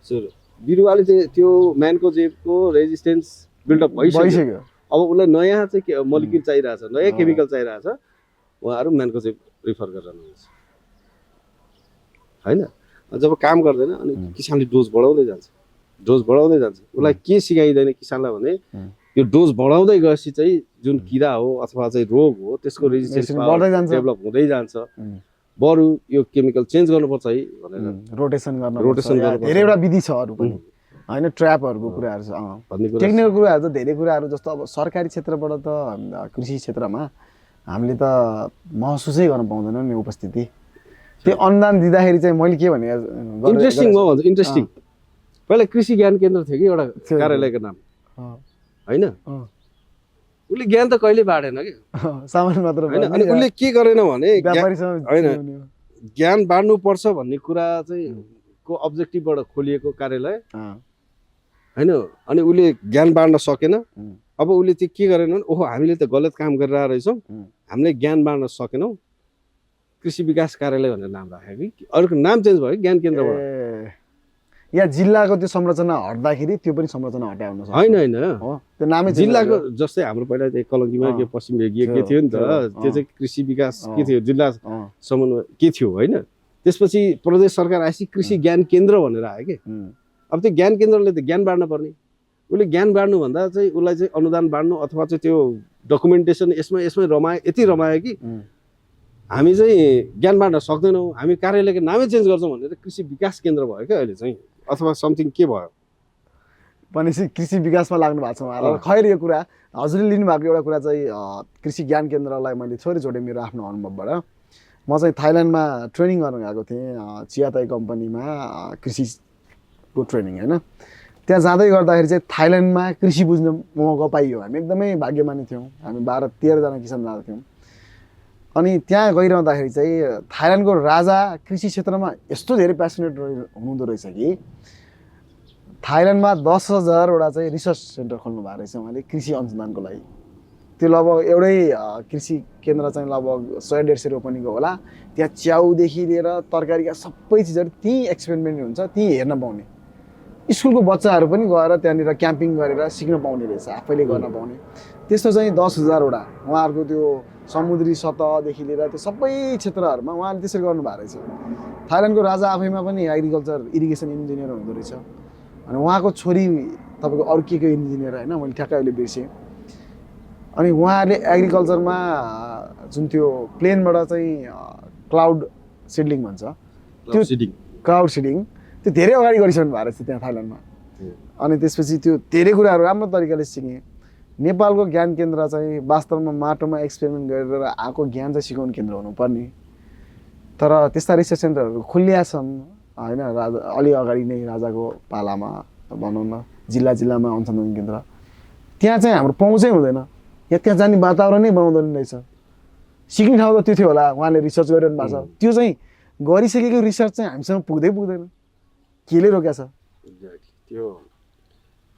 Speaker 2: सो बिरुवाले चाहिँ त्यो म्यानको जेबको रेजिस्टेन्स बिल्डअप भइसक्यो अब उसलाई नयाँ चाहिँ मोलिक्युल चाहिरहेछ नयाँ केमिकल चाहिरहेछ उहाँहरू म्यानको जेब प्रिफर गरिरहनुहुन्छ होइन जब काम गर्दैन अनि किसानले डोज बढाउँदै जान्छ उसलाई के सिकाइँदैन किसानलाई भने यो डोज बढाउँदै गएपछि चाहिँ जुन किरा हो अथवा चाहिँ रोग हो त्यसको रेजिस्टेन्स डेभलप हुँदै जान्छ बरु यो केमिकल चेन्ज गर्नुपर्छ है भनेर
Speaker 1: रोटेसन गर्न धेरैवटा विधि छ अरू पनि होइन ट्र्यापहरूको कुराहरू छ टेक्निकल कुराहरू त धेरै कुराहरू जस्तो अब सरकारी क्षेत्रबाट त कृषि क्षेत्रमा हामीले त महसुसै गर्न पाउँदैनौँ नि उपस्थिति त्यो अनुदान दिँदाखेरि चाहिँ मैले के भने
Speaker 2: इन्ट्रेस्टिङ म भन्छु इन्ट्रेस्टिङ पहिला कृषि ज्ञान केन्द्र थियो कि एउटा कार्यालयको नाम होइन उसले ज्ञान त कहिले बाँडेन कि
Speaker 1: सामान मात्र
Speaker 2: होइन अनि उसले के गरेन भने होइन ज्ञान बाँड्नु पर्छ भन्ने कुरा चाहिँ को अब्जेक्टिभबाट खोलिएको कार्यालय होइन अनि उसले ज्ञान बाँड्न सकेन अब उसले चाहिँ के गरेन भने ओहो हामीले त गलत काम गरिरहेको रहेछौँ हामीले ज्ञान बाँड्न सकेनौँ कृषि विकास कार्यालय भनेर नाम राख्यो कि अरूको नाम चेन्ज भयो ज्ञान केन्द्रबाट
Speaker 1: या जिल्लाको त्यो संरचना हट्दाखेरि त्यो पनि संरचना हटाउन सक्छ
Speaker 2: होइन
Speaker 1: त्यो नामै
Speaker 2: जिल्लाको जस्तै हाम्रो पहिला चाहिँ कलङ्कीमा के पश्चिम भेगीय के थियो नि त त्यो चाहिँ कृषि विकास के थियो जिल्ला समन्वय के थियो होइन त्यसपछि प्रदेश सरकार आएपछि कृषि ज्ञान केन्द्र भनेर आयो कि अब त्यो ज्ञान केन्द्रले त ज्ञान बाँड्न पर्ने उसले ज्ञान बाँड्नु भन्दा चाहिँ उसलाई चाहिँ अनुदान बाँड्नु अथवा चाहिँ त्यो डकुमेन्टेसन यसमै रमायो यति रमायो कि हामी चाहिँ ज्ञान बाँड्न सक्दैनौँ हामी कार्यालयको नामै चेन्ज गर्छौँ भनेर कृषि विकास केन्द्र भयो क्या अहिले चाहिँ अथवा समथिङ के भयो
Speaker 1: भनेपछि कृषि विकासमा लाग्नु भएको छ उहाँलाई खैर यो कुरा हजुरले लिनुभएको एउटा कुरा चाहिँ कृषि ज्ञान केन्द्रलाई मैले छोडेँ मेरो आफ्नो अनुभवबाट म चाहिँ थाइल्यान्डमा ट्रेनिङ गर्न गएको थिएँ चियाताई कम्पनीमा कृषिको ट्रेनिङ होइन त्यहाँ जाँदै गर्दाखेरि चाहिँ थाइल्यान्डमा कृषि बुझ्न मौका पाइयो हामी एकदमै भाग्यमानी थियौँ हामी 12-13 जना किसान जाँदा थियौँ अनि त्यहाँ गइरहँदाखेरि चाहिँ थाइल्यान्डको राजा कृषि क्षेत्रमा यस्तो धेरै प्यासनेट हुनुहुँदो रहेछ कि थाइल्यान्डमा 10,000वटा चाहिँ रिसर्च सेन्टर खोल्नु भएको रहेछ उहाँले कृषि अनुसन्धानको लागि त्यो लगभग एउटै कृषि केन्द्र चाहिँ लगभग 100-150 रोपनीको होला त्यहाँ च्याउदेखि लिएर तरकारीका सबै चिजहरू त्यहीँ एक्सपेरिमेन्ट हुन्छ त्यहीँ हेर्न पाउने स्कुलको बच्चाहरू पनि गएर त्यहाँनिर क्याम्पिङ गरेर सिक्न पाउने रहेछ आफैले गर्न पाउने त्यस्तो चाहिँ 10,000वटा उहाँहरूको त्यो समुद्री सतहदेखि लिएर त्यो सबै क्षेत्रहरूमा उहाँले त्यसरी गर्नुभएको रहेछ थाइल्यान्डको राजा आफैमा पनि एग्रिकल्चर इरिगेसन इन्जिनियर हुँदो रहेछ अनि उहाँको छोरी तपाईँको अरू के इन्जिनियर होइन मैले ठ्याक्कै अहिले बिर्सेँ अनि उहाँहरूले एग्रिकल्चरमा जुन त्यो प्लेनबाट चाहिँ क्लाउड सिडलिङ भन्छ त्यो क्लाउड सिडिङ त्यो धेरै अगाडि गरिसक्नु भएको रहेछ त्यहाँ थाइल्यान्डमा अनि त्यसपछि त्यो धेरै कुराहरू राम्रो तरिकाले सिकेँ नेपालको ज्ञान केन्द्र चाहिँ वास्तवमा माटोमा एक्सपेरिमेन्ट गरेर आएको ज्ञान चाहिँ सिकाउने केन्द्र हुनुपर्ने तर त्यस्ता रिसर्च सेन्टरहरू खुलिया छन् होइन राजा अलि अगाडि नै राजाको पालामा भनौँ न जिल्लामा अनुसन्धान केन्द्र त्यहाँ चाहिँ हाम्रो पहुँचै हुँदैन या त्यहाँ जाने वातावरणै बनाउँदैन रहेछ सिक्ने ठाउँ त त्यो थियो होला उहाँले रिसर्च गरिरहनु भएको छ त्यो चाहिँ गरिसकेको रिसर्च चाहिँ हामीसँग पुग्दैन केले रोक्या छ
Speaker 2: त्यो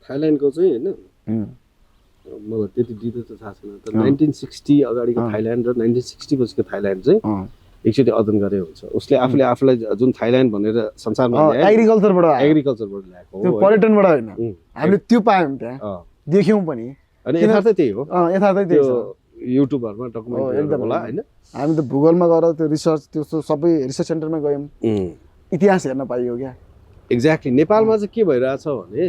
Speaker 2: थाइल्यान्डको चाहिँ होइन मलाई त्यति डिटेल त थाहा छैन तर 1960 अगाडिको थाइल्यान्ड र 1960 पछिको थाइल्यान्ड चाहिँ एकचोटि अध्ययन गरे हुन्छ उसले आफूले आफूलाई जुन थाइल्यान्ड भनेर संसारमा
Speaker 1: एग्रिकल्चरबाट
Speaker 2: एग्रिकल्चरबाट ल्याएको
Speaker 1: त्यो
Speaker 2: हो
Speaker 1: पर्यटनबाट होइन हामीले त्यो पायौँ त्यहाँ देख्यौँ पनि
Speaker 2: अनि यथार्थै त्यही हो
Speaker 1: यथार्थै त्यही
Speaker 2: त्यो युट्युबरमा डकुमेन्ट होला हैन
Speaker 1: हामी त भूगोलमा गएर त्यो रिसर्च त्यो सबै रिसर्च सेन्टरमा गयौँ इतिहास हेर्न पाइयो क्या
Speaker 2: एक्ज्याक्टली नेपालमा चाहिँ के भइरहेछ भने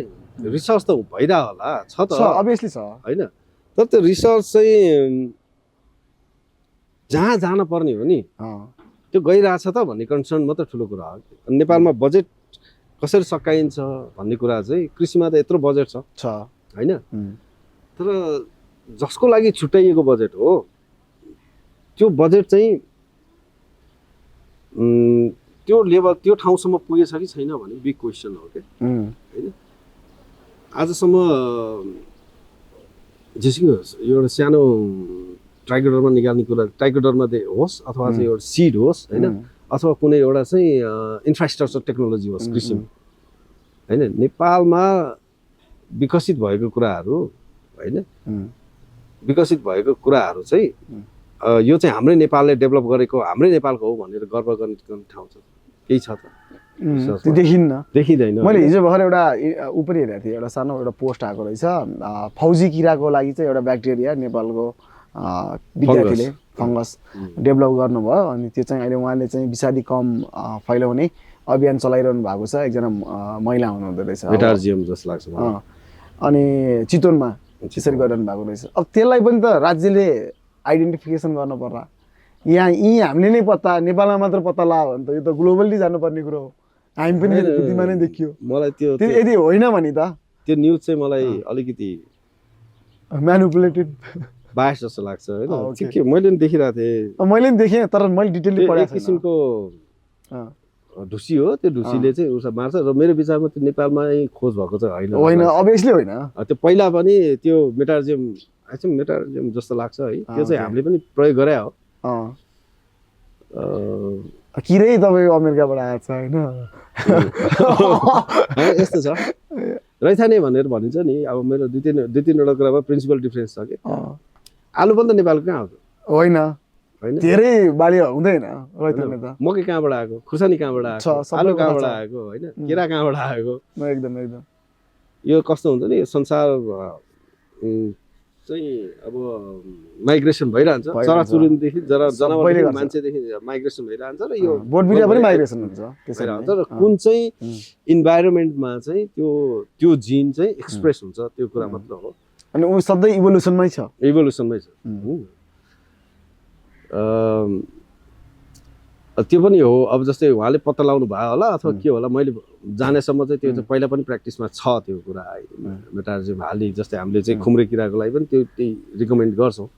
Speaker 2: रिसर्च त भइरह होला छ त
Speaker 1: अभियसली छ
Speaker 2: हैन तर त्यो रिसर्च चाहिँ जहाँ जान पर्ने हो नि त्यो गइरहेछ त भन्ने कन्सर्न मात्र ठुलो कुरा हो नेपालमा बजेट कसरी सकाइन्छ भन्ने कुरा चाहिँ कृषिमा त यत्रो बजेट छ हैन तर जसको लागि छुट्याइएको बजेट हो त्यो बजेट चाहिँ त्यो लेभल त्यो ठाउँसम्म पुगेछ कि छैन भने बिग क्वेसन हो क्या हैन आजसम्म जेसुकै होस् एउटा सानो ट्राइकोडर्मा निकाल्ने कुरा ट्राइकोडर्मा होस् अथवा चाहिँ एउटा सिड होस् हैन अथवा कुनै एउटा चाहिँ इन्फ्रास्ट्रक्चर टेक्नोलोजी होस् कृषिमा हैन नेपालमा विकसित भएको कुराहरू हैन विकसित भएको कुराहरू चाहिँ यो चाहिँ हाम्रै नेपालले डेभलप गरेको हाम्रै नेपालको हो भनेर गर्व गर्ने ठाउँ छ केही छ त
Speaker 1: त्यो
Speaker 2: देखिँदैन
Speaker 1: मैले हिजो भर्खर एउटा ऊ पनि हेरेको थिएँ एउटा सानो एउटा पोस्ट आएको रहेछ फौजी किराको लागि चाहिँ एउटा ब्याक्टेरिया नेपालको विद्यार्थीले फङ्गस डेभलप गर्नुभयो अनि त्यो चाहिँ अहिले उहाँले चाहिँ विषादी कम फैलाउने अभियान चलाइरहनु भएको छ एकजना महिला हुनुहुँदो रहेछ
Speaker 2: मेटार्जियम जस्तो लाग्छ
Speaker 1: अनि चितवनमा त्यसरी गरिरहनु भएको रहेछ अब त्यसलाई पनि त राज्यले आइडेन्टिफिकेसन गर्नु पर्ला यी हामीले नै पत्ता नेपालमा मात्र पत्ता लाग्यो भने त यो त ग्लोबल्ली जानुपर्ने कुरो हो हामी पनि पृथ्वीमा नै देखियो
Speaker 2: मलाई त्यो
Speaker 1: यदि होइन भने त
Speaker 2: त्यो न्युज चाहिँ मलाई अलिकति
Speaker 1: म्यानिपुलेटेड
Speaker 2: बायस जस्तो लाग्छ हैन के मैले पनि देखिरहेको थिएँ
Speaker 1: मैले पनि देखेँ तर मैले डिटेलली पढेको
Speaker 2: छैन किसिमको ढुसी हो त्यो ढुसीले चाहिँ उसो मार्छ र मेरो विचारमा त्यो नेपालमा खोज भएको चाहिँ
Speaker 1: होइन अभियसली होइन
Speaker 2: त्यो पहिला पनि त्यो मेटार्जियम जस्तो लाग्छ है त्यो चाहिँ हामीले पनि प्रयोग गरे हो
Speaker 1: किरै तपाईँ अमेरिकाबाट आएको छ होइन
Speaker 2: यस्तो छ रहेछ नि भनेर भनिन्छ नि अब मेरो दुई तिनवटा कुरामा प्रिन्सिपल डिफ्रेन्स छ कि आलु पनि त नेपालको कहाँ आउँछ
Speaker 1: होइन धेरै बाली हुँदैन
Speaker 2: मकै कहाँबाट आएको खुर्सानी कहाँबाट आएको आलु कहाँबाट आएको होइन केरा कहाँबाट आएको
Speaker 1: एकदम
Speaker 2: यो कस्तो हुन्छ नि संसार चाहिँ अब माइग्रेसन भइरहन्छ चराचुरुङदेखि जनावरदेखि मान्छेदेखि माइग्रेसन भइरहन्छ र यो
Speaker 1: बोट बिरुवा पनि माइग्रेसन हुन्छ
Speaker 2: र कुन चाहिँ इन्भाइरोमेन्टमा चाहिँ त्यो जिन चाहिँ एक्सप्रेस हुन्छ त्यो कुरा मात्र हो
Speaker 1: अनि ऊ सधैँ इभोल्युसनमै छ
Speaker 2: त्यो पनि हो अब जस्तै उहाँले पत्ता लगाउनु भयो होला अथवा के होला मैले जानेसम्म चाहिँ त्यो चाहिँ पहिला पनि प्र्याक्टिसमा छ त्यो कुरा मेटार्जियम हाली जस्तै हामीले चाहिँ खुम्रे किराको लागि पनि त्यही रिकमेन्ड गर्छौँ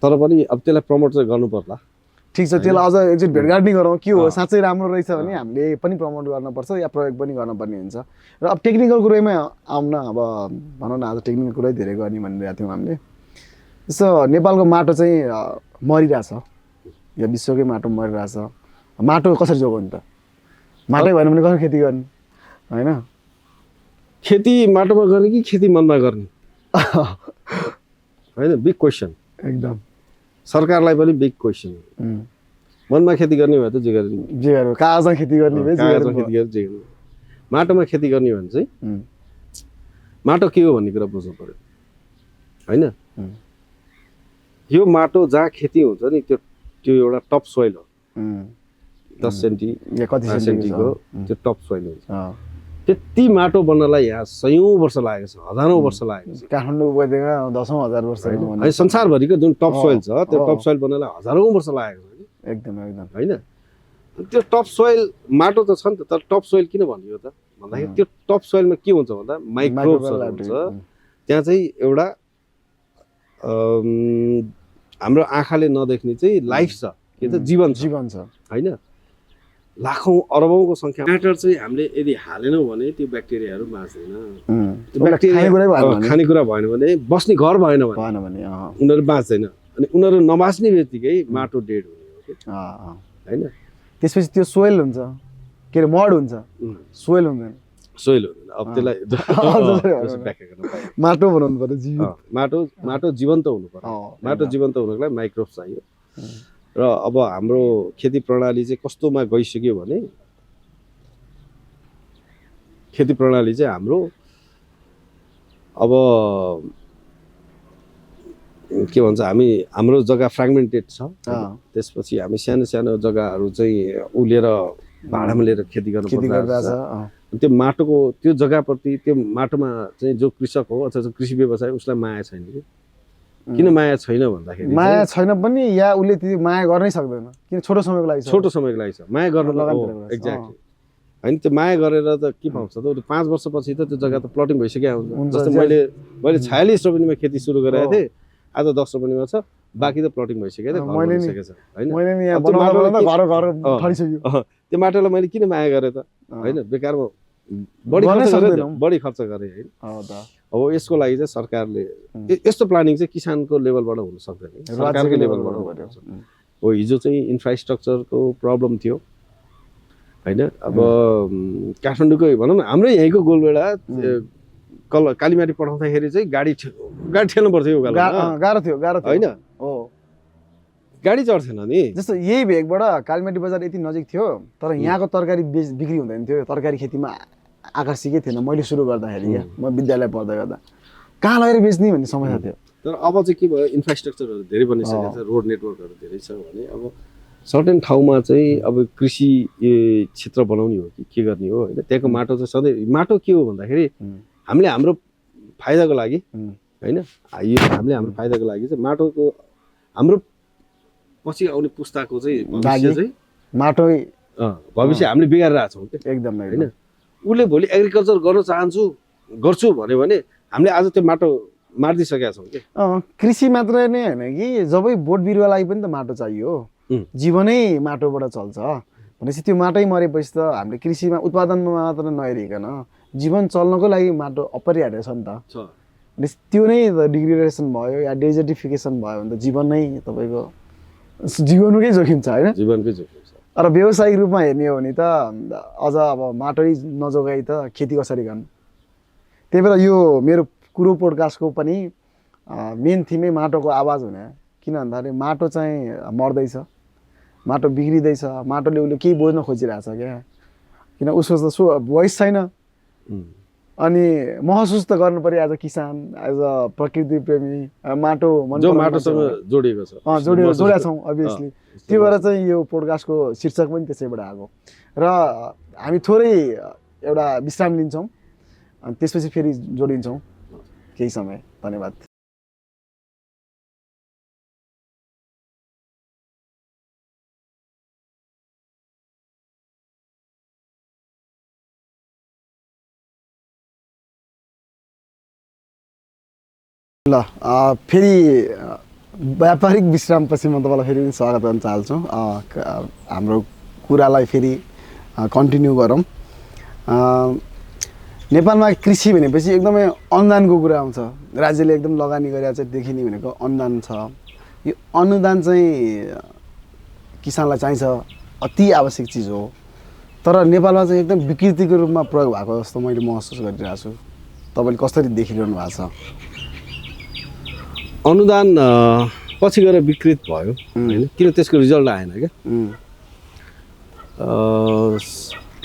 Speaker 2: तर पनि अब त्यसलाई प्रमोट चाहिँ गर्नु पर्ला
Speaker 1: ठिक छ त्यसलाई अझ एकचोटि भेटघाट नै गरौँ के हो साँच्चै राम्रो रहेछ भने हामीले पनि प्रमोट गर्नुपर्छ या प्रयोग पनि गर्नुपर्ने हुन्छ र अब टेक्निकल कुरैमा आउँ न अब भनौँ न आज टेक्निकल कुरै धेरै गर्ने भनिरहेको थियौँ हामीले जस्तो नेपालको माटो चाहिँ मरिरहेछ या विश्वकै माटो मरिरहेछ माटो कसरी जोगाउनु त माटै भएन भने कसरी खेती गर्ने होइन
Speaker 2: खेती माटोमा गर्ने कि खेती मनमा गर्ने होइन बिग क्वेसन
Speaker 1: एकदम
Speaker 2: सरकारलाई पनि बिग क्वेसन मनमा खेती गर्ने भए त जे गर्ने
Speaker 1: कागजमा खेती गर्ने
Speaker 2: माटोमा खेती गर्ने भने चाहिँ माटो के हो भन्ने कुरा बुझ्नु पर्यो होइन यो माटो जहाँ खेती हुन्छ नि त्यो एउटा टप सोइल हो 10 सेन्टीको त्यो टप सोइल हुन्छ त्यति माटो बन्नलाई यहाँ सयौं वर्ष लागेको छ हजारौं वर्ष लागेको छ
Speaker 1: काठमाडौँ उपत्यका 10,000 वर्ष
Speaker 2: अनि संसारभरिको जुन टप सोइल छ त्यो टप सोइल बन्नलाई हजारौं वर्ष लागेको छ
Speaker 1: एकदम
Speaker 2: होइन त्यो टप सोइल माटो त छ नि त तर टप सोइल किन भनियो त भन्दाखेरि त्यो टप सोइलमा के हुन्छ भन्दा माइक्रोब्सहरू हुन्छ त्यहाँ चाहिँ एउटा हाम्रो आँखाले नदेख्ने चाहिँ लाइफ छ के त जीवन छ होइन लाखौं अरबौंको संख्या म्याटर चाहिँ हामीले यदि हालेनौँ भने त्यो ब्याक्टेरियाहरू बाँच्दैन खानेकुरा भएन भने बस्ने घर भएन भने उनीहरू बाँच्दैन अनि उनीहरू नबाँच्ने बित्तिकै माटो डेड हुने हो कि होइन
Speaker 1: त्यसपछि त्यो सोइल हुन्छ के अरे मड हुन्छ सोइल हुँदैन
Speaker 2: अब त्यसलाई
Speaker 1: माटो बनाउनु पर्यो
Speaker 2: माटो जीवन्त हुनु पर्यो माटो जीवन्त हुनुको लागि माइक्रोब्स चाहियो र अब हाम्रो खेती प्रणाली चाहिँ कस्तोमा गइसक्यो भने खेती प्रणाली चाहिँ हाम्रो अब के भन्छ हाम्रो जग्गा फ्र्यागमेन्टेड छ त्यसपछि हामी सानो सानो जग्गाहरू चाहिँ उलेर भाडामा लिएर खेती गर्नु पर्छ त्यो माटोको त्यो जग्गाप्रति त्यो माटोमा चाहिँ जो कृषक हो अथवा जो कृषि व्यवसाय उसलाई माया छैन कि किन माया छैन भन्दाखेरि
Speaker 1: माया छैन पनि या उसले त्यति माया गर्नै सक्दैन किन छोटो समयको लागि
Speaker 2: छ माया गर्न एक्ज्याक्टली हैन त्यो माया गरेर त के पाउँछ त 5 वर्षपछि त त्यो जग्गा त प्लटिङ भइसक्यो हुन्छ जस्तो मैले 46 रुपैयाँमा खेती सुरु गरेको थिएँ आज 10 रुपैयाँमा छ बाँकी त प्लटिङ भइसक्यो त त्यो माटोलाई मैले किन माया गरेँ त हैन बेकारमा बढी खर्च गरेँ हैन अब यसको लागि चाहिँ सरकारले यस्तो प्लानिङ चाहिँ किसानको लेभलबाट हुन सक्दैन सरकारकै लेभलबाट हुनुपर्छ हो हिजो चाहिँ इन्फ्रास्ट्रक्चरको प्रब्लम थियो हैन अब काठमाडौँकै भनौँ न हाम्रै यहीँको गोलबेडा कालीमाटी पठाउँदाखेरि चाहिँ गाडी ठेल्नु पर्थ्यो
Speaker 1: गाह्रो थियो
Speaker 2: हैन गाडी चढ्थेन नि
Speaker 1: जस्तो यही भेगबाट कालीमाटी बजार यति नजिक थियो तर यहाँको तरकारी बिक्री हुँदैन थियो तरकारी खेतीमा आकर्षिकै थिएन मैले सुरु गर्दाखेरि क्या म विद्यालय पढ्दै गर्दा कहाँ लगेर बेच्ने भन्ने समस्या थियो
Speaker 2: तर अब चाहिँ के भयो इन्फ्रास्ट्रक्चरहरू धेरै बनिसकेको छ रोड नेटवर्कहरू धेरै छ भने अब सर्टेन ठाउँमा चाहिँ अब कृषि क्षेत्र बनाउने हो कि के गर्ने हो होइन त्यहाँको माटो चाहिँ सधैँ माटो के हो भन्दाखेरि हामीले हाम्रो फाइदाको लागि होइन हामीले हाम्रो फाइदाको लागि चाहिँ माटोको हाम्रो पछि आउने पुस्ताको चाहिँ
Speaker 1: माटो
Speaker 2: भविष्य हामीले बिगारिरहेको छौँ
Speaker 1: एकदम
Speaker 2: होइन उसले भोलि एग्रिकल्चर गर्न गर्छु भन्यो भने हामीले आज त्यो माटो मारिदिइसकेका छौँ कि
Speaker 1: कृषि मात्रै नै होइन कि जबै बोट बिरुवालाई पनि त माटो चाहियो जीवनै माटोबाट चल्छ भनेपछि त्यो माटै मरेपछि त हामीले कृषिमा उत्पादनमा मात्र नहेरिकन जीवन चल्नको लागि माटो अपरिहार्य छ नि त भनेपछि त्यो नै डिग्रेडेसन भयो या डेजर्टिफिकेसन भयो भने त जीवन नै तपाईँको जीवनकै जोखिम छ होइन
Speaker 2: जीवनकै जोखिम छ
Speaker 1: र व्यावसायिक रूपमा हेर्ने हो भने त अझ अब माटै नजोगाई त खेती कसरी गर्नु त्यही भएर यो मेरो कुरो पोडकास्टको पनि मेन थिमै माटोको आवाज हुने किन भन्दाखेरि माटो चाहिँ मर्दैछ माटो बिग्रिँदैछ माटोले उसले केही बोज्न खोजिरहेछ क्या किन उसको त भोइस छैन अनि महसुस त गर्नु पर्यो एज अ किसान एज अ प्रकृति प्रेमी माटो
Speaker 2: माटोसँग जोडिएको छ
Speaker 1: जोडेका छौँ अभियसली त्यो भएर चाहिँ यो पोडकास्टको शीर्षक पनि त्यसैबाट आएको र हामी थोरै एउटा विश्राम लिन्छौँ अनि त्यसपछि फेरि जोडिन्छौँ केही समय धन्यवाद ल फेरि व्यापारिक विश्रामपछि म तपाईँलाई फेरि स्वागत गर्न चाहन्छु हाम्रो कुरालाई फेरि कन्टिन्यू गरौँ नेपालमा कृषि भनेपछि एकदमै अनुदानको कुरा आउँछ राज्यले एकदम लगानी गरेर चाहिँ देखिने भनेको अनुदान छ यो अनुदान चाहिँ किसानलाई चाहिन्छ अति आवश्यक चिज हो तर नेपालमा चाहिँ एकदम विकृतिको रूपमा प्रयोग भएको जस्तो मैले महसुस गरिरहेको छु तपाईँले कसरी देखिरहनु भएको छ
Speaker 2: अनुदान पछि गएर विकृत भयो होइन किन त्यसको रिजल्ट आएन क्या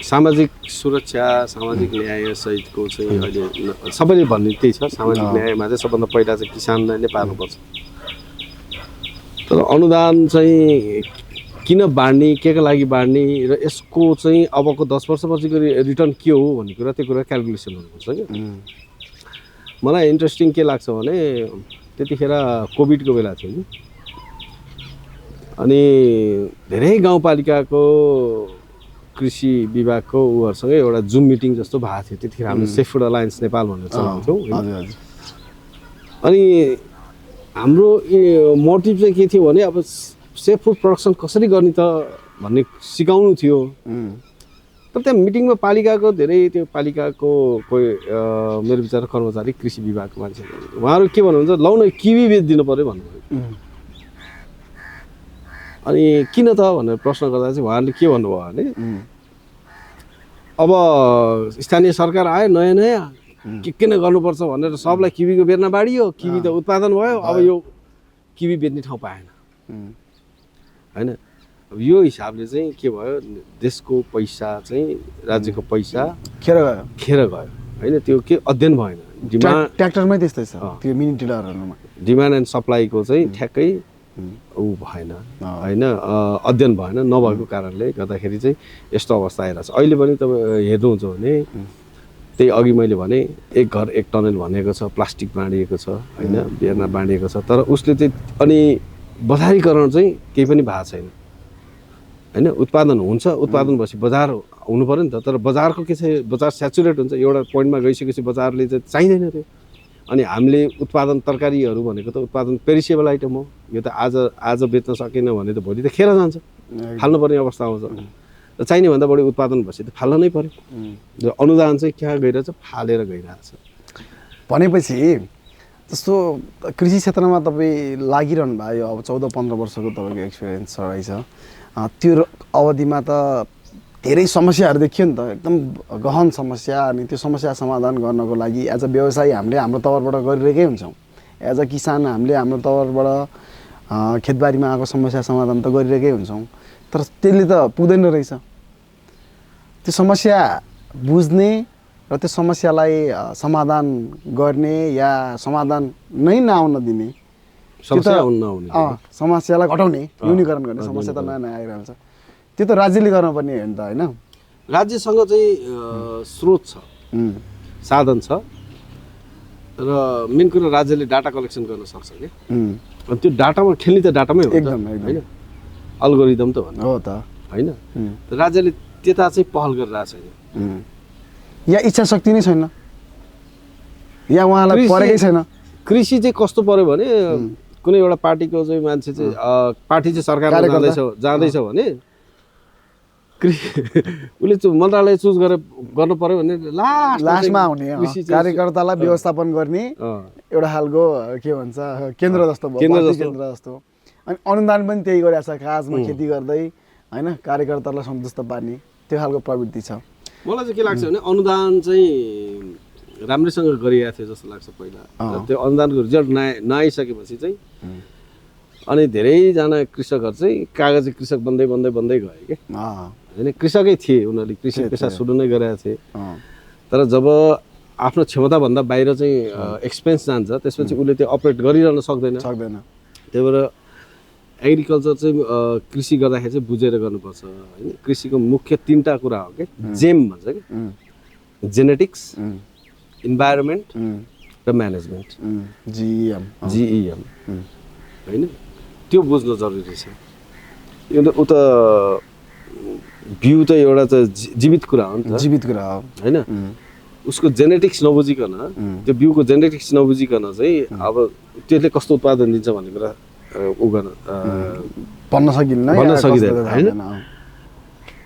Speaker 2: सामाजिक सुरक्षा सामाजिक न्याय सहितको चाहिँ अहिले सबैले भन्ने त्यही छ सामाजिक न्यायमा चाहिँ सबभन्दा पहिला चाहिँ किसानलाई नै पार्नुपर्छ तर अनुदान चाहिँ किन बाँड्ने के को लागि बाँड्ने र यसको चाहिँ अबको 10 वर्षपछिको रिटर्न के हो भन्ने कुरा त्यो कुरा क्यालकुलेसन हुनुपर्छ क्या मलाई इन्ट्रेस्टिङ के लाग्छ भने त्यतिखेर कोभिडको बेला थियो नि अनि धेरै गाउँपालिकाको कृषि विभागको उहाँहरूसँगै एउटा जुम मिटिङ जस्तो भएको थियो त्यतिखेर हामीले सेफ फुड अलायन्स नेपाल भनेर चलाउँथ्यौँ अनि हाम्रो मोटिभ चाहिँ के थियो भने अब सेफ फुड प्रोडक्सन कसरी गर्ने त भन्ने सिकाउनु थियो तर त्यहाँ मिटिङमा पालिकाको धेरै त्यो पालिकाको कोही मेरो विचार कर्मचारी कृषि विभागको मान्छे उहाँहरू के भन्नुहुन्छ लौ न किवी बेचिदिनु पऱ्यो भन्नुभयो अनि किन त भनेर प्रश्न गर्दा चाहिँ उहाँहरूले के भन्नुभयो भने अब स्थानीय सरकार आयो नयाँ नयाँ के किन गर्नुपर्छ भनेर सबलाई किवीको बेर्ना बाडियो किवी त उत्पादन भयो अब यो किवी बेच्ने ठाउँ पाएन होइन अब यो हिसाबले चाहिँ के भयो देशको पैसा चाहिँ राज्यको पैसा
Speaker 1: खेर गयो
Speaker 2: खेर गयो होइन त्यो के अध्ययन भएन
Speaker 1: ट्र्याक्टरमै त्यस्तै छ त्यो मिनी टिलरहरूमा
Speaker 2: डिमान्ड एन्ड सप्लाईको चाहिँ ठ्याक्कै ऊ भएन होइन अध्ययन भएन नभएको कारणले गर्दाखेरि चाहिँ यस्तो अवस्था आइरहेछ अहिले पनि तपाईँ हेर्नुहुन्छ भने त्यही अघि मैले भने एक घर एक टनल भनेको छ प्लास्टिक बाँडिएको छ होइन बेर्ना बाँडिएको छ तर उसले चाहिँ अनि बजारीकरण चाहिँ केही पनि भएको छैन होइन उत्पादन हुन्छ उत्पादन भएपछि बजार हुनु पऱ्यो नि त तर बजारको के छ बजार सेचुरेट हुन्छ एउटा पोइन्टमा गइसकेपछि बजारले चाहिँ चाहिँदैन त्यो अनि हामीले उत्पादन तरकारीहरू भनेको त उत्पादन पेरिसेबल आइटम हो यो त आज बेच्न सकेन भने त भोलि त खेर जान्छ फाल्नुपर्ने अवस्था आउँछ र चाहिने भन्दा बढी उत्पादन भएपछि त फाल्न नै पर्यो र अनुदान चाहिँ कहाँ गइरहेछ फालेर गइरहेछ
Speaker 1: भनेपछि जस्तो कृषि क्षेत्रमा तपाईँ लागिरहनु भयो अब 14-15 वर्षको तपाईँको एक्सपिरियन्स रहेछ त्यो अवधिमा त धेरै समस्याहरू देखियो नि त एकदम गहन समस्या अनि त्यो समस्या समाधान गर्नको लागि एज अ व्यवसायी हामीले हाम्रो तवरबाट गरिरहेकै हुन्छौँ एज अ किसान हामीले हाम्रो तवरबाट खेतबारीमा आएको समस्या समाधान त गरिरहेकै हुन्छौँ तर त्यसले त पुग्दैन रहेछ त्यो समस्या बुझ्ने र त्यो समस्यालाई समाधान गर्ने या समाधान नै नआउन दिने समस्यालाई घटाउने न्यूनीकरण गर्ने समस्या त नयाँ नयाँ आइरहन्छ त्यो त राज्यले गर्नुपर्ने हो नि त होइन
Speaker 2: राज्यसँग चाहिँ स्रोत छ साधन छ र मेन कुरा राज्यले डाटा कलेक्सन गर्न सक्छ कि अनि त्यो डाटामा खेल्ने त डाटामै हो
Speaker 1: एकदम
Speaker 2: होइन अल्गोरिदम त भन्नु
Speaker 1: हो त
Speaker 2: होइन राज्यले त्यता चाहिँ पहल गरिरहेको छैन
Speaker 1: या इच्छा शक्ति नै छैन या उहाँलाई परेकै छैन
Speaker 2: कृषि चाहिँ कस्तो पर्यो भने कुनै एउटा पार्टीको चाहिँ मान्छे चाहिँ पार्टी चाहिँ सरकारमा जाँदैछ भने उसले मन्त्रालय चुज गर्नु पर्यो भने
Speaker 1: लास्टमा आउने कार्यकर्तालाई व्यवस्थापन गर्ने एउटा खालको के भन्छ केन्द्र जस्तो केन्द्र जस्तो अनि अनुदान पनि त्यही गरिरहेको छ काजमा खेती गर्दै होइन कार्यकर्तालाई सन्तुष्ट पार्ने त्यो खालको प्रवृत्ति छ
Speaker 2: मलाई चाहिँ के लाग्छ भने अनुदान चाहिँ राम्रैसँग गरिएको थियो जस्तो लाग्छ पहिला त्यो अनुदानको रिजल्ट नआइसकेपछि चाहिँ अनि धेरैजना कृषकहरू चाहिँ कागजी कृषक बन्दै गयो कि होइन कृषकै थिए उनीहरूले कृषि पेसा सुरु नै गरेका थिए तर जब आफ्नो क्षमताभन्दा बाहिर चाहिँ एक्सपेन्स जान्छ त्यसपछि उसले त्यो अपरेट गरिरहन सक्दैन त्यही भएर एग्रिकल्चर चाहिँ कृषि गर्दाखेरि चाहिँ बुझेर गर्नुपर्छ होइन कृषिको मुख्य 3टा कुरा हो कि जेम भन्छ कि जेनेटिक्स इन्भाइरोमेन्ट र म्यानेजमेन्ट जिइएम होइन त्यो बुझ्न जरुरी छ यो त उता बिउ त एउटा त जीवित कुरा हो नि त
Speaker 1: जीवित कुरा हो
Speaker 2: होइन उसको जेनेटिक्स नबुझिकन त्यो बिउको जेनेटिक्स नबुझिकन चाहिँ अब त्यसले कस्तो उत्पादन दिन्छ भन्ने कुरा उ गर्न
Speaker 1: भन्न
Speaker 2: सकिँदैन होइन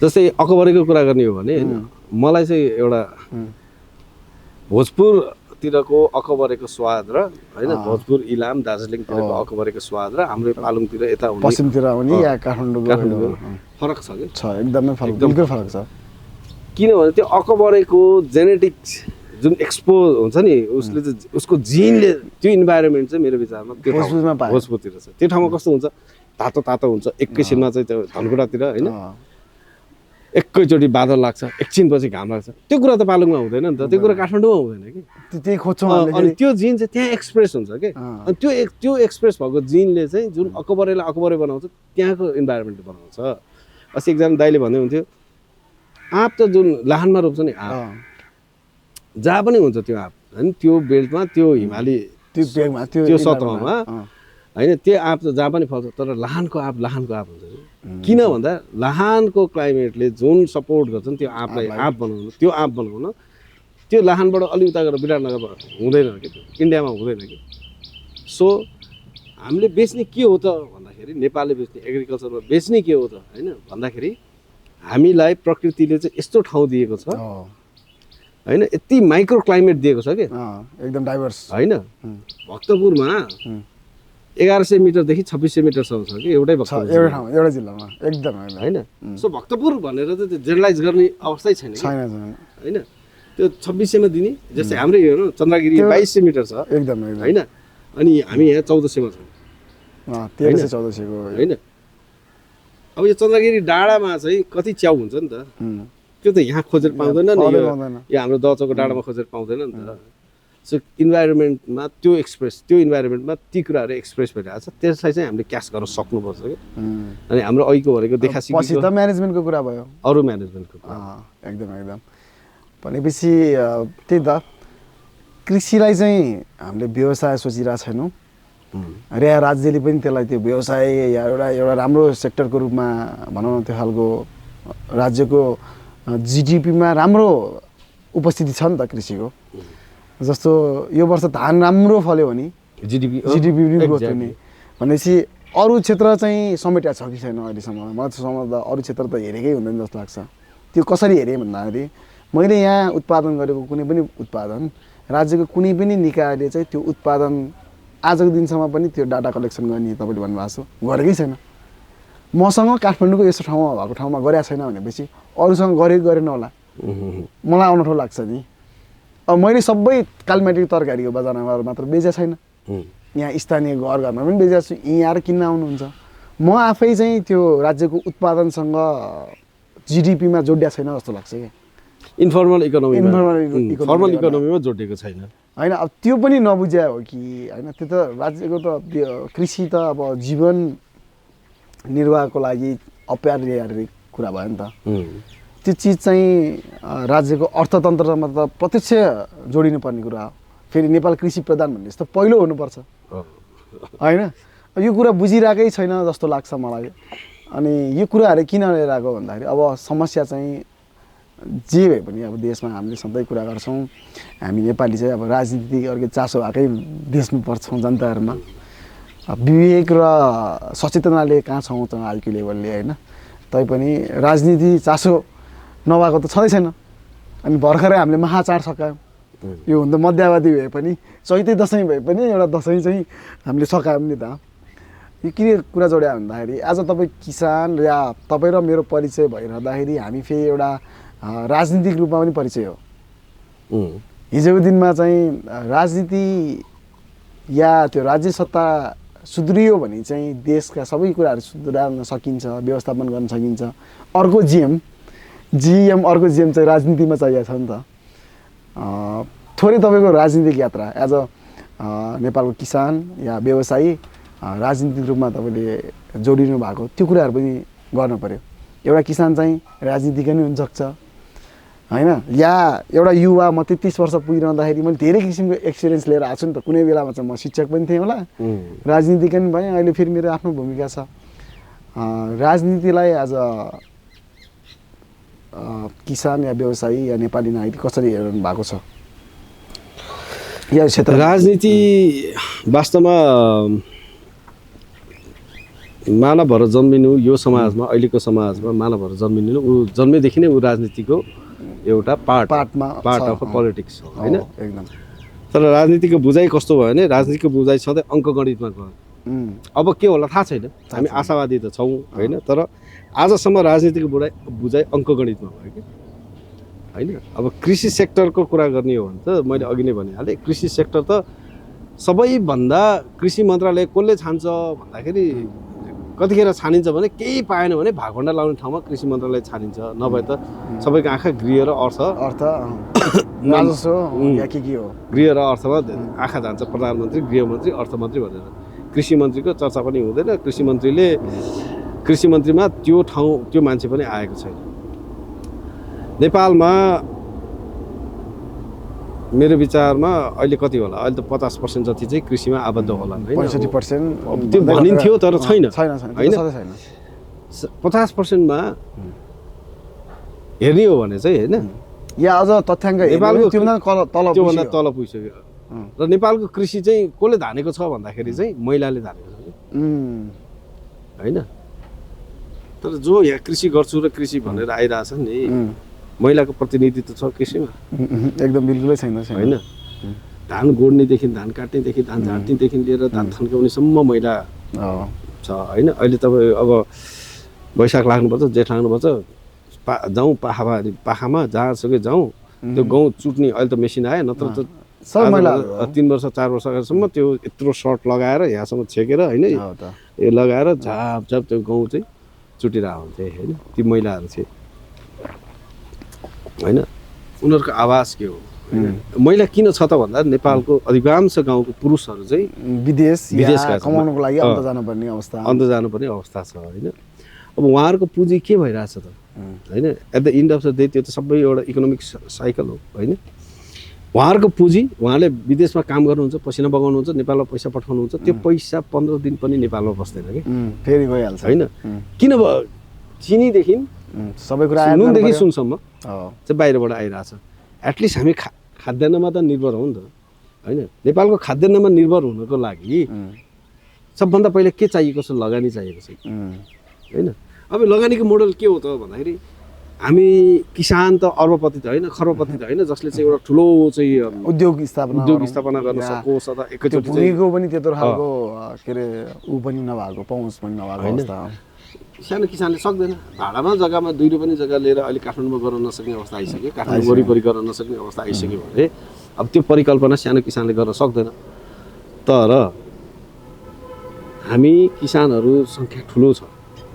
Speaker 2: जस्तै अकबरेको कुरा गर्ने हो भने होइन मलाई चाहिँ एउटा भोजपुरतिरको अकबरेको स्वाद र होइन भोजपुर इलाम दार्जिलिङतिरको अकबरेको स्वाद र हाम्रो पालुङतिर यता
Speaker 1: पश्चिमतिर आउने या काठमाडौँको
Speaker 2: फरक छ कि
Speaker 1: एकदमै फरक छ
Speaker 2: किनभने त्यो अकबरेको जेनेटिक्स जुन एक्सपोज हुन्छ नि उसले चाहिँ उसको जिनले त्यो इन्भाइरोमेन्ट चाहिँ मेरो विचारमा त्यो भोजपुरतिर छ त्यो ठाउँमा कस्तो हुन्छ तातो हुन्छ एकैछिनमा चाहिँ त्यो धनकुटातिर होइन एकैचोटि बादल लाग्छ एकछिनपछि घाम लाग्छ त्यो कुरा त पालुङमा हुँदैन नि त त्यो कुरा काठमाडौँमा हुँदैन कि
Speaker 1: त्यही खोज्छौँ
Speaker 2: अनि त्यो जिन चाहिँ त्यहाँ एक्सप्रेस हुन्छ कि अनि त्यो एक्सप्रेस भएको जिनले चाहिँ जुन अकबरेलाई अकबरे बनाउँछ त्यहाँको इन्भाइरोमेन्ट बनाउँछ अस्ति एकजना दाइले भन्दै हुन्थ्यो आँप त जुन लाहानमा रोप्छ नि आँप जहाँ पनि हुन्छ त्यो आँप होइन त्यो बेल्टमा त्यो हिमाली त्यो सतहमा होइन त्यो आँप त जहाँ पनि फल्छ तर लाहानको आँप हुन्छ किन भन्दा लाहानको क्लाइमेटले जुन सपोर्ट गर्छ नि त्यो आँपलाई आँप बनाउन त्यो लाहानबाट अलि उता गएर विराटनगरमा हुँदैन कि इन्डियामा हुँदैन कि सो हामीले बेच्ने के हो त भन्दाखेरि नेपालले बेच्ने एग्रिकल्चरमा बेच्ने के हो त होइन भन्दाखेरि हामीलाई प्रकृतिले चाहिँ यस्तो ठाउँ दिएको छ होइन यति माइक्रो क्लाइमेट दिएको छ कि
Speaker 1: एकदम डाइभर्स
Speaker 2: होइन भक्तपुरमा 1100 मिटरदेखि 2600 मिटरसम्म छ कि एउटै
Speaker 1: एउटा जिल्लामा एकदम
Speaker 2: होइन सो भक्तपुर भनेर चाहिँ त्यो जेनरलाइज गर्ने अवस्थै छैन होइन त्यो 2600 मा दिने जस्तै हाम्रै हेर्नु चन्द्रगिरी 2200 मिटर छ
Speaker 1: एकदम
Speaker 2: होइन अनि हामी यहाँ 1400 मा छौँ
Speaker 1: 1314 को
Speaker 2: होइन अब यो चन्द्रगिरी डाँडामा चाहिँ कति च्याउ हुन्छ नि त, त्यो त यहाँ खोजेर पाउँदैन नि, यो हाम्रो दचौको डाँडामा खोजेर पाउँदैन नि त। सो इन्भाइरोमेन्टमा त्यो इन्भाइरोमेन्टमा ती कुराहरू एक्सप्रेस भइरहेको छ, त्यसलाई चाहिँ हामीले क्याच गर्न सक्नुपर्छ कि। अनि हाम्रो अहिलेको भनेको
Speaker 1: पछि त म्यानेजमेन्टको कुरा भयो,
Speaker 2: अरू म्यानेजमेन्टको कुरा
Speaker 1: एकदम भनेपछि त्यही त कृषिलाई चाहिँ हामीले व्यवसाय सोचिरहेको छैनौँ र यहाँ राज्यले पनि त्यसलाई त्यो व्यवसाय या एउटा राम्रो सेक्टरको रूपमा भनौँ न, त्यो खालको राज्यको जिडिपीमा राम्रो उपस्थिति छ नि त कृषिको। जस्तो यो वर्ष धान राम्रो फल्यो भने जिडिपी पनि ग्रोथ हुने भनेपछि अरू क्षेत्र चाहिँ समेटेको छ कि छैन अहिलेसम्म, मलाई सम्म त अरू क्षेत्र त हेरेकै हुँदैन जस्तो लाग्छ। त्यो कसरी हेरेँ भन्दाखेरि मैले यहाँ उत्पादन गरेको कुनै पनि उत्पादन राज्यको कुनै पनि निकायले चाहिँ त्यो उत्पादन आजको दिनसम्म पनि त्यो डाटा कलेक्सन गर्ने तपाईँले भन्नुभएको छ गरेकै छैन। मसँग काठमाडौँको यस्तो ठाउँमा भएको ठाउँमा गरेको छैन भनेपछि अरूसँग गरेन होला, मलाई अनौठो लाग्छ नि। अब मैले सबै कालीमाटीको तरकारीको बजारमा मात्र बेचेको छैन, यहाँ स्थानीय घर घरमा पनि बेचेको छु, यहाँ आएर किन्न आउनुहुन्छ। म आफै चाहिँ त्यो राज्यको उत्पादनसँग जिडिपीमा जोडिया छैन जस्तो लाग्छ कि,
Speaker 2: फर्मल इकोनोमीमा जोडिएको छैन
Speaker 1: होइन। अब त्यो पनि नबुझ्या हो कि होइन, त्यो त राज्यको त कृषि त अब जीवन निर्वाहको लागि अपरिहार्य कुरा भयो नि त। त्यो चिज चाहिँ राज्यको अर्थतन्त्रमा त प्रत्यक्ष जोडिनुपर्ने कुरा हो। फेरि नेपाल कृषि प्रधान भन्ने जस्तो पहिलो हुनुपर्छ होइन। यो कुरा बुझिरहेकै छैन जस्तो लाग्छ मलाई। अनि यो कुराहरू किन लिएर आएको भन्दाखेरि अब समस्या चाहिँ जे भए पनि अब देशमा हामीले सधैँ कुरा गर्छौँ, हामी नेपाली चाहिँ अब राजनीति अर्कै चासो भएकै देख्नुपर्छौँ जनताहरूमा। विवेक र सचेतनाले कहाँ छौँ त अहिलेको लेभलले होइन, तैपनि राजनीति चासो नभएको त छँदै छैन। अनि भर्खरै हामीले महाचाड सकायौँ, यो हुन त मध्यावधि भए पनि चैते दसैँ भए पनि एउटा दसैँ चाहिँ हामीले सकायौँ नि त। यो के कुरा जोड्यो भन्दाखेरि आज तपाईँ किसान या तपाईँ र मेरो परिचय भइरहँदाखेरि हामी फेरि एउटा राजनीतिक रूपमा पनि परिचय हो। हिजोको दिनमा चाहिँ राजनीति या त्यो राज्य सत्ता सुध्रियो भने चाहिँ देशका सबै कुराहरू सुधार्न सकिन्छ, व्यवस्थापन गर्न सकिन्छ। अर्को जिएम अर्को जिएम चाहिँ राजनीतिमा चाहिएको छ नि त। थोरै तपाईँको राजनीतिक यात्रा एज अ नेपालको किसान या व्यवसायी राजनीतिक रूपमा तपाईँले जोडिनु भएको त्यो कुराहरू पनि गर्नु पऱ्यो। एउटा किसान चाहिँ राजनीतिक नै हुन सक्छ होइन, या एउटा युवा म 33 वर्ष पुगिरहँदाखेरि मैले धेरै किसिमको एक्सपिरियन्स लिएर आएको छु नि त। कुनै बेलामा चाहिँ म शिक्षक पनि थिएँ होला, राजनीतिक पनि भएँ, अहिले फेरि मेरो आफ्नो भूमिका छ। राजनीतिलाई आज किसान या व्यवसायी या नेपाली नागरिक कसरी हेर्नु भएको छ यो क्षेत्र?
Speaker 2: राजनीति वास्तवमा मानवहरू जन्मिनु यो समाजमा, अहिलेको समाजमा मानवहरू जन्मिनु ऊ जन्मेदेखि नै ऊ राजनीतिको एउटा पार्ट अफ पोलिटिक्स हो होइन।
Speaker 1: एकदम।
Speaker 2: तर राजनीतिको बुझाइ कस्तो भयो भने राजनीतिको बुझाइ सधैँ अङ्कगणितमा गयो। अब के होला थाहा छैन, हामी आशावादी त छौँ होइन, तर आजसम्म राजनीतिको बुझाइ अङ्कगणितमा भयो कि होइन। अब कृषि सेक्टरको कुरा गर्ने हो भने त मैले अघि नै भनिहालेँ, कृषि सेक्टर त सबैभन्दा कृषि मन्त्रालय कसले छान्छ भन्दाखेरि कतिखेर छानिन्छ भने केही पाएन भने भागभण्डा लाउने ठाउँमा कृषि मन्त्रालय छानिन्छ, नभए त सबैको आँखा गृह र गृह र अर्थमा आँखा जान्छ। प्रधानमन्त्री, गृहमन्त्री, अर्थमन्त्री भनेर कृषि मन्त्रीको चर्चा पनि हुँदैन। कृषि मन्त्रीमा त्यो मान्छे पनि आएको छैन। नेपालमा मेरो विचारमा अहिले कति होला, अहिले त 50% जति चाहिँ कृषिमा आबद्ध होला होइन।
Speaker 1: 65%
Speaker 2: त्यो भनिन्थ्यो तर छैन होइन। 50%मा हेर्ने हो भने चाहिँ होइन,
Speaker 1: या अझ तथ्याङ्क
Speaker 2: नेपालको त्योभन्दा तल पुगिसक्यो। र नेपालको कृषि चाहिँ कसले धानेको छ भन्दाखेरि चाहिँ महिलाले धानेको छ होइन। तर जो यहाँ कृषि गर्छु र कृषि भनेर आइरहेछ नि, महिलाको प्रतिनिधित्व छ कृषिमा?
Speaker 1: एकदम बिल्कुलै छैन
Speaker 2: होइन। धान गोड्नेदेखि धान काट्नेदेखि धान झाँट्नेदेखि लिएर धान थन्काउनेसम्म महिला छ होइन। अहिले तपाईँ अब वैशाख लाग्नुपर्छ, जेठ लाग्नुपर्छ, जाउँ पाखामा जहाँसुकै जाउँ, त्यो गहुँ चुट्ने अहिले त मेसिन आयो, नत्र त 3 वर्ष 4 वर्षसम्म त्यो यत्रो सर्ट लगाएर यहाँसम्म छेकेर होइन, यो लगाएर झापझाप त्यो गहुँ चाहिँ चुटिरहेको हुन्थे होइन ती महिलाहरू चाहिँ होइन उनीहरूको आवाज के हो महिला किन छ त भन्दा नेपालको अधिकांश गाउँको पुरुषहरू चाहिँ
Speaker 1: विदेश
Speaker 2: विदेशका
Speaker 1: कमाउनको लागि अन्त जानुपर्ने
Speaker 2: अवस्था छ होइन अब उहाँहरूको पुँजी के भइरहेछ त होइन at the end of the day त्यो त सबै एउटा इकोनोमिक साइकल हो होइन उहाँहरूको पुँजी उहाँले विदेशमा काम गर्नुहुन्छ पसिना बगाउनुहुन्छ नेपालमा पैसा पठाउनुहुन्छ त्यो पैसा 15 दिन पनि नेपालमा बस्दैन कि
Speaker 1: फेरि गइहाल्छ
Speaker 2: होइन किन चिनीदेखि
Speaker 1: सबै कुरा
Speaker 2: नुनदेखि सुनसम्म चाहिँ बाहिरबाट आइरहेछ एटलिस्ट हामी खाद्यान्नमा त निर्भर हौँ नि त होइन नेपालको खाद्यान्नमा निर्भर हुनको लागि सबभन्दा पहिला के चाहिएको छ लगानी चाहिएको छ होइन अब लगानीको मोडल के हो त भन्दाखेरि हामी किसान त अर्बपति त होइन खर्बपति त होइन जसले चाहिँ एउटा ठुलो चाहिँ
Speaker 1: उद्योग स्थापना
Speaker 2: गर्न सकोस् अथवा एकैचोटि
Speaker 1: भूमिको पनि त्यत्रो खालको के अरे ऊ पनि नभएको पहुँच पनि नभएको अवस्था
Speaker 2: सानो किसानले सक्दैन भाडामा जग्गामा 2 रुपैयाँ जग्गा लिएर अहिले काठमाडौँमा गर्न नसक्ने अवस्था आइसक्यो काठमाडौँ वरिपरि गर्न नसक्ने अवस्था आइसक्यो भने अब त्यो परिकल्पना सानो किसानले गर्न सक्दैन तर हामी किसानहरू सङ्ख्या ठुलो छ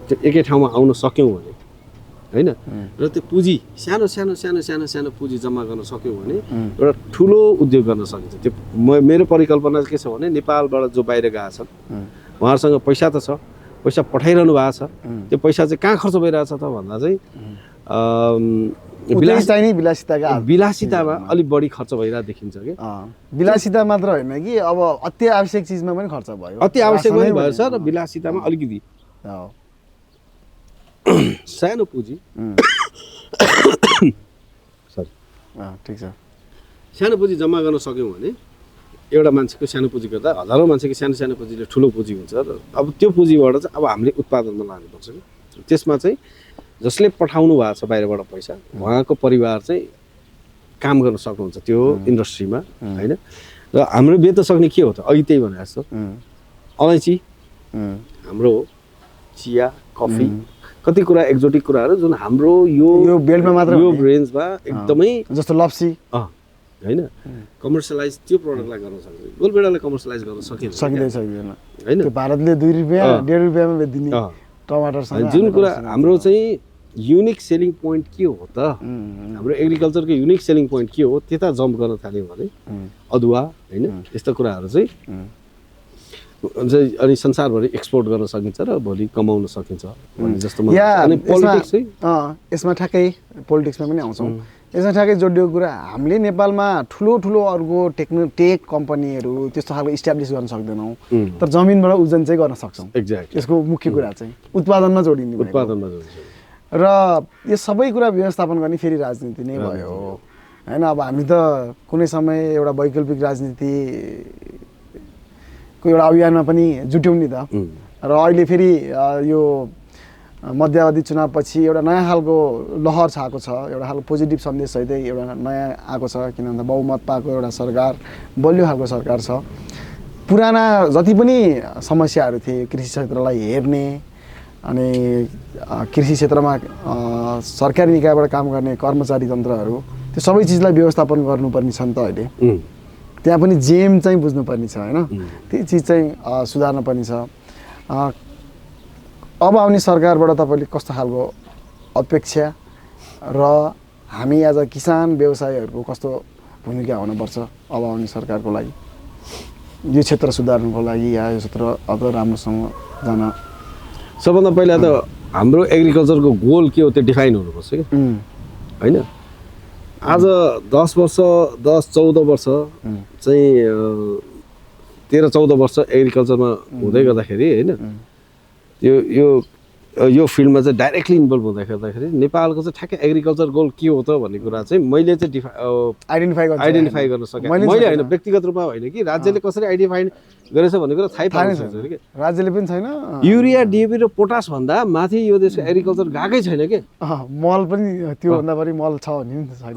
Speaker 2: त्यो एकै ठाउँमा आउन सक्यौँ भने होइन र त्यो पुँजी सानो पुँजी जम्मा गर्न सक्यौँ भने एउटा ठुलो उद्योग गर्न सकिन्छ त्यो मेरो परिकल्पना के छ भने नेपालबाट जो बाहिर गएका छन् उहाँहरूसँग पैसा त छ पैसा पठाइरहनु भएको छ त्यो पैसा चाहिँ कहाँ खर्च भइरहेछ त भन्दा चाहिँ विलासितामा अलिक बढी खर्च भइरहेको देखिन्छ कि
Speaker 1: विलासिता मात्र होइन कि अब अति आवश्यक चिजमा पनि खर्च भयो
Speaker 2: अति आवश्यक पनि भएछ र विलासितामा अलिकति सानो पुँजी सरी
Speaker 1: ठिक छ
Speaker 2: सानो पुँजी जम्मा गर्न सक्यौँ भने एउटा मान्छेको सानो पुँजी गर्दा हजारौँ मान्छेको सानो पुँजीले ठुलो पुँजी हुन्छ र अब त्यो पुँजीबाट चाहिँ अब हामीले उत्पादनमा लानुपर्छ कि त्यसमा चाहिँ जसले पठाउनु भएको छ बाहिरबाट पैसा उहाँको परिवार चाहिँ काम गर्न सक्नुहुन्छ त्यो इन्डस्ट्रीमा होइन र हाम्रो बेच्न सक्ने के हो त अघि त्यही भने जस्तो अलैँची हाम्रो चिया कफी कति कुरा एक्जोटिक कुराहरू जुन हाम्रो यो
Speaker 1: बेल्टमा मात्र
Speaker 2: यो रेन्जमा एकदमै
Speaker 1: जस्तो लप्सी
Speaker 2: होइन कमर्सियलाइज त्यो प्रडक्टलाई गर्न सक्छ गोलबेडालाई कमर्सियलाइज गर्न
Speaker 1: सकिँदैन होइन भारतले 2 रुपैयाँ 1.5 रुपैयाँमा बेच्दिने टमाटर
Speaker 2: जुन कुरा हाम्रो चाहिँ युनिक सेलिङ पोइन्ट के हो त हाम्रो एग्रिकल्चरको युनिक सेलिङ पोइन्ट के हो त्यता जम्प गर्न थाल्यो भने अदुवा होइन यस्तो कुराहरू चाहिँ अनि संसारभरि एक्सपोर्ट गर्न सकिन्छ र भोलि कमाउन सकिन्छ भन्ने जस्तो
Speaker 1: अनि पोलिटिक्स यसमा ठ्याक्कै पोलिटिक्समा पनि आउँछौँ यसमा ठ्याक्कै जोडिएको कुरा हामीले नेपालमा ठुलो अर्को टेक कम्पनीहरू त्यस्तो खालको इस्टाब्लिस गर्न सक्दैनौँ तर जमिनबाट उब्जन चाहिँ गर्न सक्छौँ
Speaker 2: एक्ज्याक्ट
Speaker 1: यसको मुख्य कुरा चाहिँ उत्पादनमा जोडिने र यो सबै कुरा व्यवस्थापन गर्ने फेरि राजनीति नै भयो होइन अब हामी त कुनै समय एउटा वैकल्पिक राजनीतिको एउटा अभियानमा पनि जुट्यौँ नि त र अहिले फेरि यो मध्यावधि चुनावपछि एउटा नयाँ खालको लहर छाएको छ एउटा खालको पोजिटिभ सन्देश सहितै एउटा नयाँ आएको छ किन भन्दा बहुमत पाएको एउटा सरकार बलियो खालको सरकार छ पुराना जति पनि समस्याहरू थिए कृषि क्षेत्रलाई हेर्ने अनि कृषि क्षेत्रमा सरकारी निकायबाट काम गर्ने कर्मचारी तन्त्रहरू त्यो सबै चिजलाई व्यवस्थापन गर्नुपर्ने छ नि त अहिले त्यहाँ पनि जेम चाहिँ बुझ्नुपर्ने छ होइन त्यो चिज चाहिँ सुधार्न पर्ने छ अब आउने सरकारबाट तपाईँले कस्तो खालको अपेक्षा र हामी एज अ किसान व्यवसायीहरूको कस्तो भूमिका हुनुपर्छ अब आउने सरकारको लागि यो क्षेत्र सुधार्नुको लागि या यो क्षेत्र अझ राम्रोसँग जान
Speaker 2: सबभन्दा पहिला त हाम्रो एग्रिकल्चरको गोल के हो त्यो डिफाइन हुनुपर्छ कि होइन आज 10 वर्ष 10-14 वर्ष चाहिँ 13-14 वर्ष एग्रिकल्चरमा हुँदै गर्दाखेरि होइन यो फिल्डमा चाहिँ डाइरेक्टली इन्भल्भ हुँदाखेरि नेपालको चाहिँ ठ्याक्कै एग्रिकल्चर गोल के हो त भन्ने कुरा चाहिँ मैले चाहिँ आइडेन्टिफाई गर्न सकेँ मैले होइन व्यक्तिगत रूपमा होइन कि राज्यले कसरी आइडेन्टिफाई गरेछ भन्ने कुरा थाहै पाउन सक्छ कि
Speaker 1: राज्यले पनि छैन
Speaker 2: युरिया डिएपी र पोटास भन्दा माथि यो देशको एग्रिकल्चर गएकै छैन कि
Speaker 1: मल पनि त्योभन्दा बढी मल छ भने छैन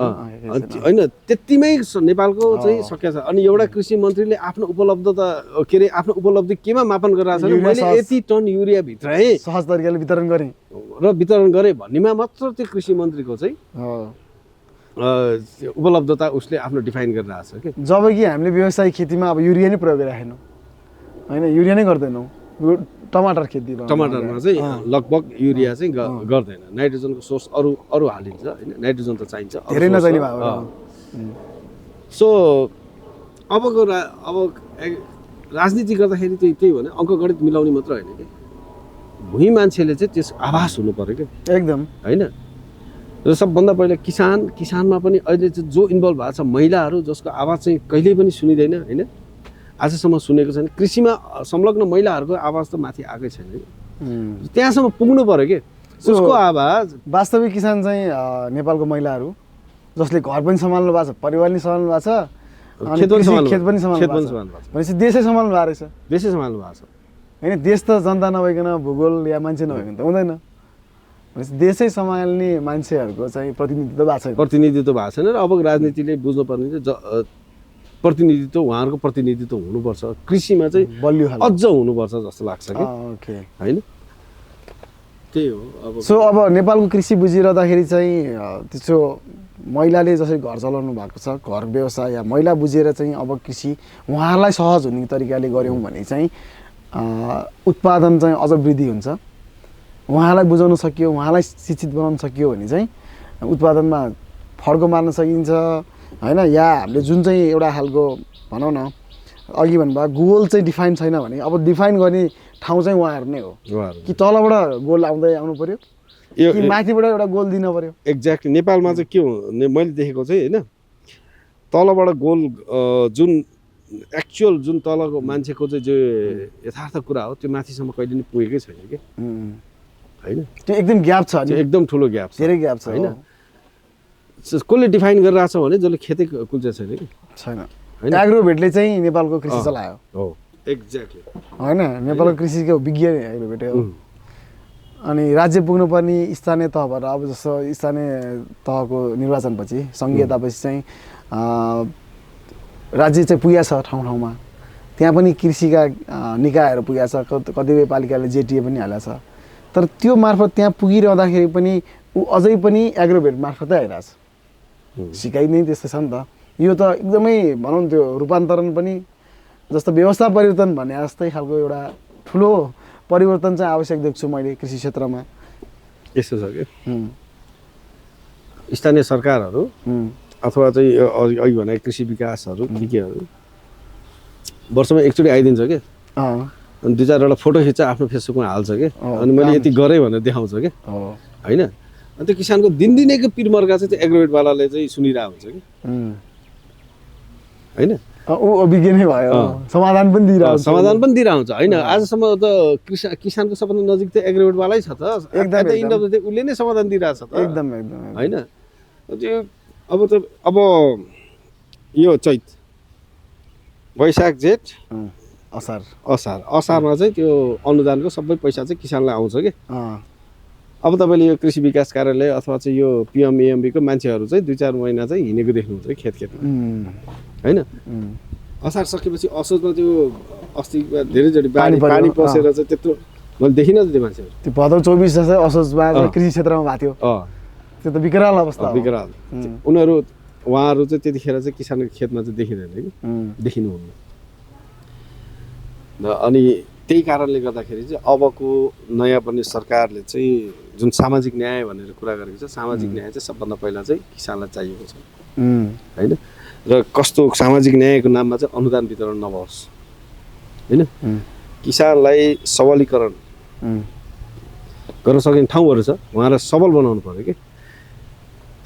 Speaker 2: होइन त्यतिमै नेपालको चाहिँ सकिया छ अनि एउटा कृषि मन्त्रीले आफ्नो उपलब्धता के अरे आफ्नो उपलब्धि केमा मापन गरिरहेको छ मैले यति टन युरिया भित्रै
Speaker 1: सहज तरिकाले वितरण गरेँ
Speaker 2: भन्नेमा मात्र त्यो कृषि मन्त्रीको चाहिँ उपलब्धता उसले आफ्नो डिफाइन गरिरहेको छ कि
Speaker 1: जब कि हामीले व्यवसायिक खेतीमा अब युरिया नै प्रयोग गरिराखेनौँ होइन युरिया नै गर्दैनौँ टमाटर खेती
Speaker 2: टमाटरमा चाहिँ लगभग युरिया चाहिँ गर्दैन, नाइट्रोजनको सोर्स अरू अरू हालिन्छ होइन, नाइट्रोजन त चाहिन्छ
Speaker 1: धेरै नचाहिने भयो।
Speaker 2: सो अबको अब राजनीति गर्दाखेरि चाहिँ त्यही भने अङ्कगणित मिलाउने मात्र होइन कि भुइँ मान्छेले चाहिँ त्यस आभास हुनु पर्यो क्या
Speaker 1: एकदम
Speaker 2: होइन। र सबभन्दा पहिला किसानमा पनि अहिले चाहिँ जो इन्भल्भ भएको छ महिलाहरू जसको आवाज चाहिँ कहिल्यै पनि सुनिँदैन होइन, आजसम्म सुनेको छैन। कृषिमा संलग्न महिलाहरूको आवाज त माथि आएकै छैन कि त्यहाँसम्म पुग्नु पर्यो कि उसको आवाज।
Speaker 1: वास्तविक किसान चाहिँ नेपालको महिलाहरू जसले घर पनि सम्हाल्नु भएको छ, परिवार पनि सम्हाल्नु भएको छ, खेत पनि सम्हाल्नु भएको छ, भनेपछि देशै सम्हाल्नु भएको रहेछ।
Speaker 2: देशै सम्हाल्नु भएको छ
Speaker 1: होइन, देश त जनता नभइकन भूगोल या मान्छे नभइकन त हुँदैन। भनेपछि देशै सम्हाल्ने मान्छेहरूको चाहिँ प्रतिनिधित्व भएको छैन।
Speaker 2: प्रतिनिधित्व भएको छैन। र अब राजनीतिले बुझ्नुपर्ने चाहिँ प्रतिनिधित्व उहाँहरूको प्रतिनिधित्व हुनुपर्छ, कृषिमा चाहिँ
Speaker 1: बलियो
Speaker 2: अझ हुनुपर्छ जस्तो लाग्छ कि होइन। त्यही हो अब।
Speaker 1: सो अब नेपालको कृषि बुझिरहँदाखेरि चाहिँ त्यसो महिलाले जसरी घर चलाउनु भएको छ, घर व्यवसाय या महिला बुझेर चाहिँ अब कृषि उहाँहरूलाई सहज हुने तरिकाले गऱ्यौँ भने चाहिँ उत्पादन चाहिँ अझ वृद्धि हुन्छ। उहाँलाई बुझाउन सकियो, उहाँलाई शिक्षित बनाउन सकियो भने चाहिँ उत्पादनमा फड्को मार्न सकिन्छ होइन। या हामीले जुन चाहिँ एउटा खालको भनौँ न अघि भन्नुभयो गोल चाहिँ डिफाइन छैन भने अब डिफाइन गर्ने ठाउँ चाहिँ उहाँहरू नै हो कि तलबाट गोल आउनु पर्यो कि माथिबाट एउटा गोल दिन पर्यो।
Speaker 2: एक्ज्याक्टली नेपालमा चाहिँ के हो मैले देखेको चाहिँ होइन, तलबाट गोल जुन एक्चुअल जुन तलको मान्छेको चाहिँ जो यथार्थ कुरा हो त्यो माथिसम्म कहिले पनि पुगेकै छैन कि होइन।
Speaker 1: त्यो एकदम ग्याप छ,
Speaker 2: एकदम ठुलो ग्याप छ,
Speaker 1: धेरै ग्याप छ
Speaker 2: होइन। कसले डिफाइन गरिरहेछ भने जसले खेतै कुल्चे छैन कि
Speaker 1: छैन। एग्रोभेटले चाहिँ नेपालको कृषि चलायो
Speaker 2: हो एक्ज्याक्टली
Speaker 1: होइन, नेपालको कृषिको विज्ञ एग्रोभेटै हो। अनि राज्य पुग्नुपर्ने स्थानीय तहबाट अब जस्तो स्थानीय तहको निर्वाचनपछि सङ्घीयतापछि चाहिँ राज्य चाहिँ पुगेको छ ठाउँ ठाउँमा, त्यहाँ पनि कृषिका निकायहरू पुगेको छ, कतिपय पालिकाले जेटिए पनि हालेको छ। तर त्यो मार्फत त्यहाँ पुगिरहँदाखेरि पनि ऊ अझै पनि एग्रोभेट मार्फतै आइरहेछ। सिकाइ नै त्यस्तै छ नि त। यो त एकदमै भनौँ त्यो रूपान्तरण पनि जस्तो व्यवस्था परिवर्तन भने जस्तै खालको एउटा ठुलो परिवर्तन चाहिँ आवश्यक देख्छु मैले कृषि क्षेत्रमा।
Speaker 2: यस्तो छ कि स्थानीय सरकारहरू अथवा चाहिँ अघि भने कृषि विकासहरू केहरू वर्षमा एकचोटि आइदिन्छ कि अनि दुई चारवटा फोटो खिच्छ आफ्नो फेसबुकमा हाल्छ कि अनि मैले यति गरेँ भनेर देखाउँछ कि होइन। अनि त्यो किसानको दिनदिनैको पिरमर्का चाहिँ त्यो एग्रोभेटवालाले चाहिँ सुनिरहेको हुन्छ कि होइन।
Speaker 1: अभिज्ञ नै भयो, समाधान पनि
Speaker 2: दिइरहेको हुन्छ होइन। आजसम्म त किसानको सबभन्दा नजिक त एग्रोभेटवालै छ त, एकदम उसले नै समाधान दिइरहेछ त
Speaker 1: एकदम
Speaker 2: होइन। त्यो अब यो चैत वैशाख जेठ असारमा चाहिँ त्यो अनुदानको सबै पैसा चाहिँ किसानलाई आउँछ कि। अब तपाईँले यो कृषि विकास कार्यालय अथवा चाहिँ यो पिएमएएमबीको मान्छेहरू चाहिँ 2-4 महिना चाहिँ हिँडेको देख्नुहुन्छ कि खेतमा होइन। असार सकेपछि असोजमा त्यो अस्ति धेरैचोटि पानी पसेर चाहिँ त्यत्रो मैले देखिनँ त्यो मान्छेहरू।
Speaker 1: त्यो भदौ 24 जस्तै असोजमा कृषि क्षेत्रमा भएको थियो, त्यो त विकराल अवस्था,
Speaker 2: विकराल। उहाँहरू चाहिँ त्यतिखेर चाहिँ किसानको खेतमा चाहिँ देखिँदैन कि देखिनुहुन्न। अनि त्यही कारणले गर्दाखेरि चाहिँ अबको नयाँ बन्ने सरकारले चाहिँ जुन सामाजिक न्याय भनेर कुरा गरेको छ, सामाजिक न्याय चाहिँ सबभन्दा पहिला चाहिँ किसानलाई चाहिएको छ होइन। र कस्तो सामाजिक न्यायको नाममा चाहिँ अनुदान वितरण नहोस् होइन, किसानलाई सबलीकरण गर्न सकिने ठाउँहरू छ, उहाँलाई सबल बनाउनु पर्यो कि।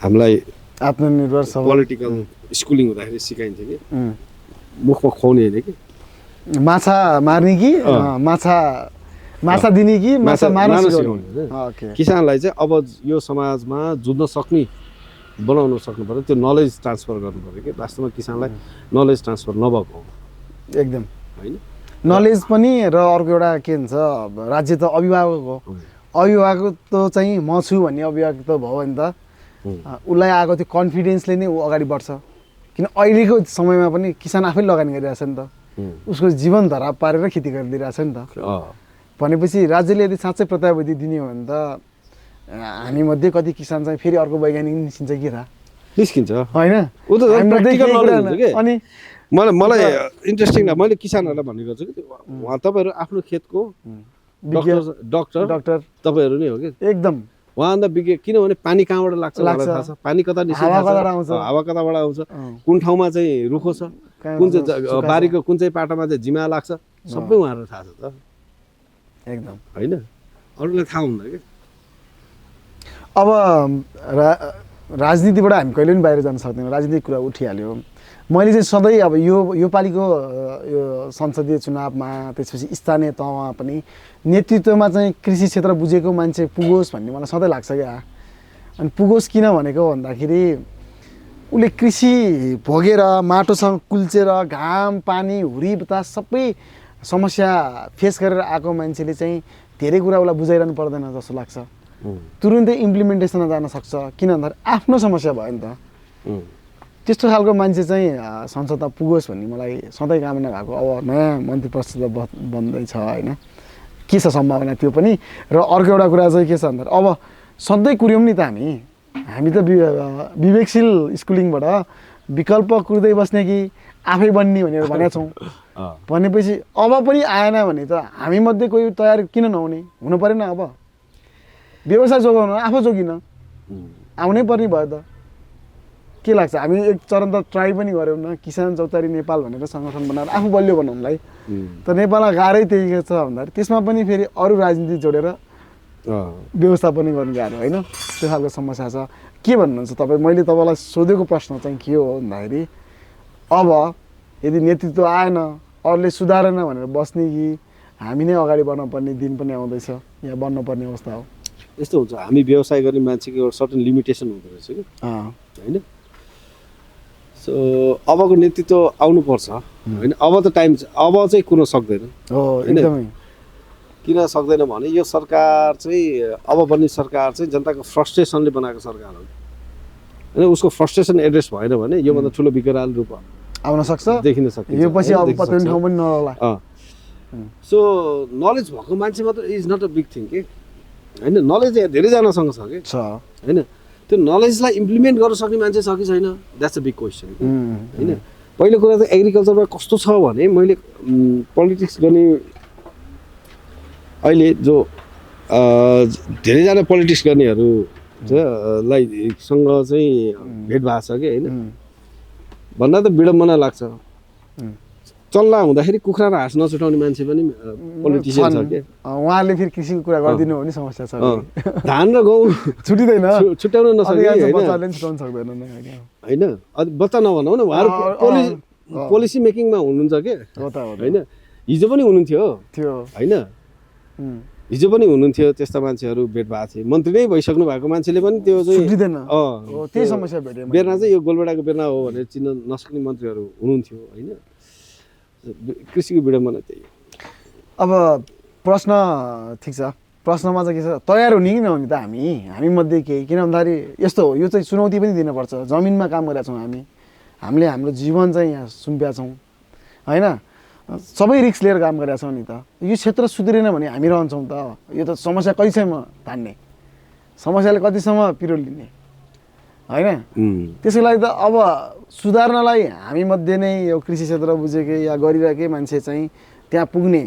Speaker 2: हामीलाई
Speaker 1: आत्मनिर्भर
Speaker 2: पोलिटिकल स्कुलिङ हुँदाखेरि सिकाइन्थ्यो कि मुखमा खुवाउने होइन कि
Speaker 1: माछा मार्ने कि माछा दिने कि माछा मार्न सिकाउने।
Speaker 2: किसानलाई चाहिँ अब यो समाजमा जुझ्न सक्ने बनाउन सक्नु पर्यो, त्यो नलेज ट्रान्सफर गर्नु पर्यो कि। वास्तवमा किसानलाई नलेज ट्रान्सफर नभएको
Speaker 1: एकदम
Speaker 2: होइन।
Speaker 1: नलेज पनि र अर्को एउटा के भन्छ राज्य त अभिभावक हो, अभिभावक त चाहिँ म छु भन्ने अभिभावक त भयो भने त उसलाई आएको त्यो कन्फिडेन्सले नै ऊ अगाडि बढ्छ। किन अहिलेको समयमा पनि किसान आफै लगानी गरिरहेछ नि त, उसको जीवन धराप पारेर खेती गरिदिइरहेछ नि त। भनेपछि राज्यले यदि साँच्चै प्रत्याभूति दिने हो भने त हामीमध्ये कति किसान चाहिँ फेरि अर्को वैज्ञानिक निस्किन्छ कि
Speaker 2: निस्किन्छ
Speaker 1: होइन।
Speaker 2: अनि मलाई इन्ट्रेस्टिङ लाग्छ। मैले किसानहरूलाई भन्ने गर्छु कि तपाईँहरू आफ्नो खेतको डक्टर
Speaker 1: डाक्टर
Speaker 2: तपाईँहरू नै हो कि
Speaker 1: एकदम
Speaker 2: उहाँभन्दा विज्ञ किनभने पानी कहाँबाट लाग्छ मलाई थाहा छ पानी कता
Speaker 1: हावा कताबाट आउँछ
Speaker 2: हावा कताबाट आउँछ कुन ठाउँमा चाहिँ रुखो छ कुन चाहिँ बारीको कुन चाहिँ पाटोमा चाहिँ झिमा लाग्छ सबै उहाँहरूलाई थाहा छ त
Speaker 1: एकदम
Speaker 2: होइन अरूलाई थाहा हुँदैन कि
Speaker 1: अब राजनीतिबाट हामी कहिले पनि बाहिर जान सक्दैनौँ राजनीतिक कुरा उठिहाल्यो मैले चाहिँ सधैँ अब यो पालिको यो संसदीय चुनावमा त्यसपछि स्थानीय तहमा पनि नेतृत्वमा चाहिँ कृषि क्षेत्र बुझेको मान्छे पुगोस् भन्ने मलाई सधैँ लाग्छ क्या अनि पुगोस् किन भनेको भन्दाखेरि उसले कृषि भोगेर माटोसँग कुल्चेर घाम पानी हुरी बतास सबै समस्या फेस गरेर आएको मान्छेले चाहिँ धेरै कुरा उसलाई बुझाइरहनु पर्दैन जस्तो लाग्छ तुरुन्तै इम्प्लिमेन्टेसनमा जान सक्छ किन भन्दाखेरि आफ्नो समस्या भयो नि त त्यस्तो खालको मान्छे चाहिँ संसदमा पुगोस् भन्ने मलाई सधैँ कामना भएको अब नयाँ मन्त्री परिषद बन्दैछ होइन के छ सम्भावना त्यो पनि र अर्को एउटा कुरा चाहिँ के छ भन्दाखेरि अब सधैँ कुर्यौँ नि त हामी त विवेकशील स्कुलिङबाट विकल्प कुर्दै बस्ने कि आफै बन्ने भनेर भनेका छौँ भनेपछि अब पनि आएन भने त हामीमध्ये कोही तयार किन नहुने हुनु परेन अब व्यवसाय जोगाउन आफू जोगिन आउनै पर्ने भयो त के लाग्छ हामी एक चरण त ट्राई पनि गऱ्यौँ न किसान चौतारी नेपाल भनेर सङ्गठन बनाएर आफू बलियो बनाउनुलाई त नेपालमा गाह्रै त्यही छ भन्दाखेरि त्यसमा पनि फेरि अरू राजनीति जोडेर व्यवस्थापन गर्नु गाह्रो होइन त्यो खालको समस्या छ के भन्नुहुन्छ तपाईँ मैले तपाईँलाई सोधेको प्रश्न चाहिँ के हो भन्दाखेरि अब यदि नेतृत्व आएन अरूले सुधारेन भनेर बस्ने कि हामी नै अगाडि बढ्न पर्ने दिन पनि आउँदैछ या बन्नुपर्ने अवस्था हो
Speaker 2: यस्तो हुन्छ हामी व्यवसाय गर्ने मान्छेको एउटा सर्टन लिमिटेसन हुँदो रहेछ कि होइन सो अबको नेतृत्व आउनुपर्छ होइन अब त टाइम अब चाहिँ कुर्न सक्दैन
Speaker 1: होइन
Speaker 2: किन सक्दैन भने यो सरकार चाहिँ अब बन्ने सरकार चाहिँ जनताको फ्रस्ट्रेसनले बनाएको सरकार हो होइन उसको फ्रस्ट्रेसन एड्रेस भएन भने योभन्दा ठुलो विकराल रूप
Speaker 1: आउन सक्छ
Speaker 2: देखिन सक्छ
Speaker 1: यो पछि अब पत्रिन ठाउँ पनि नहोला
Speaker 2: सो नलेज भएको मान्छे मात्र is not a big thing के होइन नलेज धेरैजनासँग छ कि होइन त्यो नलेजलाई इम्प्लिमेन्ट गर्न सक्ने मान्छे छ कि छैन द्याट्स अ बिग क्वेसन होइन पहिलो कुरा त एग्रिकल्चरमा कस्तो छ भने मैले पोलिटिक्स गर्ने अहिले जो धेरैजना पोलिटिक्स गर्नेहरू सँग चाहिँ भेट भएको छ कि होइन भन्दा त विडम्बना लाग्छ चल्ला हुँदाखेरि कुखुरा र हाँस नछुटाउने मान्छे पनि पोलिटिसियन छ के
Speaker 1: उहाँले फेरि कृषिको कुरा गरिदिनु भने समस्या छ
Speaker 2: धान र गहुँ
Speaker 1: छुटिँदैन
Speaker 2: छुट्याउन नसक्ने
Speaker 1: होइन
Speaker 2: होइन बच्चा नभनौँ न उहाँहरू पोलिसी मेकिङमा हुनुहुन्छ के होइन हिजो पनि हुनुहुन्थ्यो होइन हिजो पनि हुनुहुन्थ्यो त्यस्ता मान्छेहरू भेट भएको थियो मन्त्री नै भइसक्नु भएको मान्छेले पनि त्यो चाहिँ
Speaker 1: त्यही समस्या भेट्यो
Speaker 2: बेर्ना चाहिँ यो गोलबेडाको बेर्ना हो भनेर चिन्न नसक्ने मन्त्रीहरू हुनुहुन्थ्यो होइन कृषिको विडम्बना त्यही
Speaker 1: अब प्रश्न ठिक छ प्रश्नमा चाहिँ के छ तयार हुने कि नहुने त हामी मध्ये केही किन भन्दाखेरि यस्तो हो यो चाहिँ चुनौती पनि दिनुपर्छ जमिनमा काम गरेका छौँ हामीले हाम्रो जीवन चाहिँ यहाँ सुम्पिया छौँ होइन सबै रिस्क लिएर काम गरेका छौँ नि त यो क्षेत्र सुध्रिएन भने हामी रहन्छौँ त यो त समस्या कहिलेसम्म तान्ने समस्याले कतिसम्म पिरो लिने होइन त्यसको लागि त अब सुधार्नलाई हामी मध्ये नै यो कृषि क्षेत्र बुझेकै या गरिरहेकै मान्छे चाहिँ त्यहाँ पुग्ने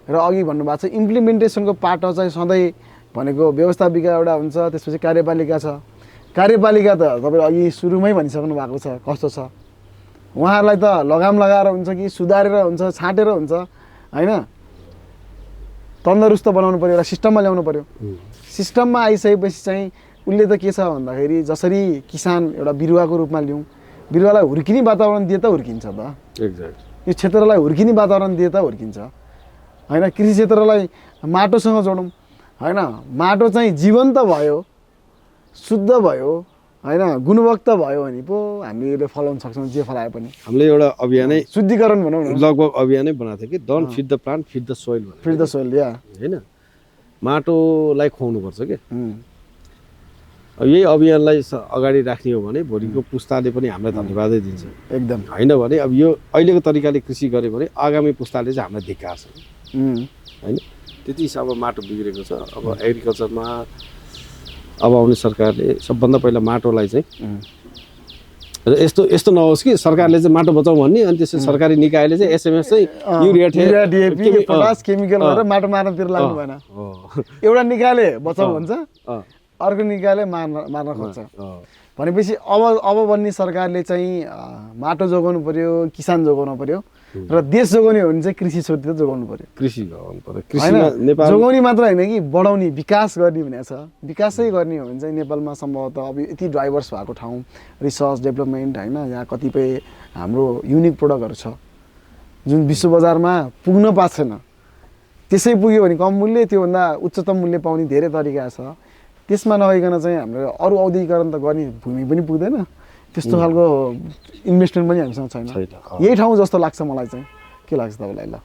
Speaker 1: र अघि भन्नुभएको छ इम्प्लिमेन्टेसनको पाटो चाहिँ सधैँ भनेको व्यवस्थापिका एउटा हुन्छ त्यसपछि कार्यपालिका छ कार्यपालिका त तपाईँ अघि सुरुमै भनिसक्नु भएको छ कस्तो छ उहाँहरूलाई त लगाम लगाएर हुन्छ कि सुधारेर हुन्छ छाँटेर हुन्छ होइन तन्दुरुस्त बनाउनु पऱ्यो एउटा सिस्टममा ल्याउनु पऱ्यो सिस्टममा आइसकेपछि चाहिँ उसले त के छ भन्दाखेरि जसरी किसान एउटा बिरुवाको रूपमा लिउँ बिरुवालाई हुर्किने वातावरण दिए त हुर्किन्छ त यो क्षेत्रलाई हुर्किने वातावरण दिए त हुर्किन्छ होइन कृषि क्षेत्रलाई माटोसँग जोडौँ होइन माटो चाहिँ जीवन्त भयो शुद्ध भयो होइन गुणवत्ता भयो भने पो हामीले फलाउन सक्छौँ जे फलाए पनि
Speaker 2: हामीले एउटा अभियानै
Speaker 1: शुद्धिकरण भनौँ न
Speaker 2: लगभग अभियानै बनाएको थियो कि don't feed the plant feed the soil
Speaker 1: feed the soil या
Speaker 2: होइन माटोलाई खुवाउनुपर्छ के यही अभियानलाई अगाडि राख्ने हो भने भोलिको पुस्ताले पनि हामीलाई धन्यवादै दिन्छ
Speaker 1: एकदम
Speaker 2: होइन भने अब यो अहिलेको तरिकाले कृषि गऱ्यो भने आगामी पुस्ताले चाहिँ हामीलाई धिक्कार छ होइन त्यति हिसाबमा माटो बिग्रेको छ अब एग्रिकल्चरमा अब आउने सरकारले सबभन्दा पहिला माटोलाई चाहिँ र यस्तो यस्तो नहोस् कि सरकारले चाहिँ माटो बचाउँ भन्ने अनि त्यसपछि सरकारी निकायले चाहिँ एसएमएस चाहिँ युरिया
Speaker 1: डिएपी पोटास केमिकल गरेर माटो मार्नतिर लाग्नु भएन। एउटा निकायले बचाउ भन्छ, अर्को निकायले मार्न खोज्छ। भनेपछि अब बन्ने सरकारले चाहिँ माटो जोगाउनु पर्यो, किसान जोगाउनु पर्यो र देश जोगाउने हो भने चाहिँ कृषि छोडेर जोगाउनु पर्यो।
Speaker 2: कृषि जोगाउनु पर्यो। कृषिमा नेपाल
Speaker 1: जोगाउने मात्र होइन कि बढाउने, विकास गर्ने भनेको छ। विकासै गर्ने हो भने चाहिँ नेपालमा सम्भवतः अब यति डाइभर्स भएको ठाउँ, रिसर्च डेभलपमेन्ट होइन, यहाँ कतिपय हाम्रो युनिक प्रोडक्टहरू छ जुन विश्व बजारमा पुग्न पाएको छैन। त्यसै पुग्यो भने कम मूल्य, त्योभन्दा उच्चतम मूल्य पाउने धेरै तरिका छ। त्यसमा नभइकन चाहिँ हाम्रो अरू औद्योगिकरण त गर्ने भूमि पनि पुग्दैन, त्यस्तो खालको इन्भेस्टमेन्ट पनि हामीसँग छैन। यही ठाउँ जस्तो लाग्छ मलाई चाहिँ। के लाग्छ तपाईँलाई? ल,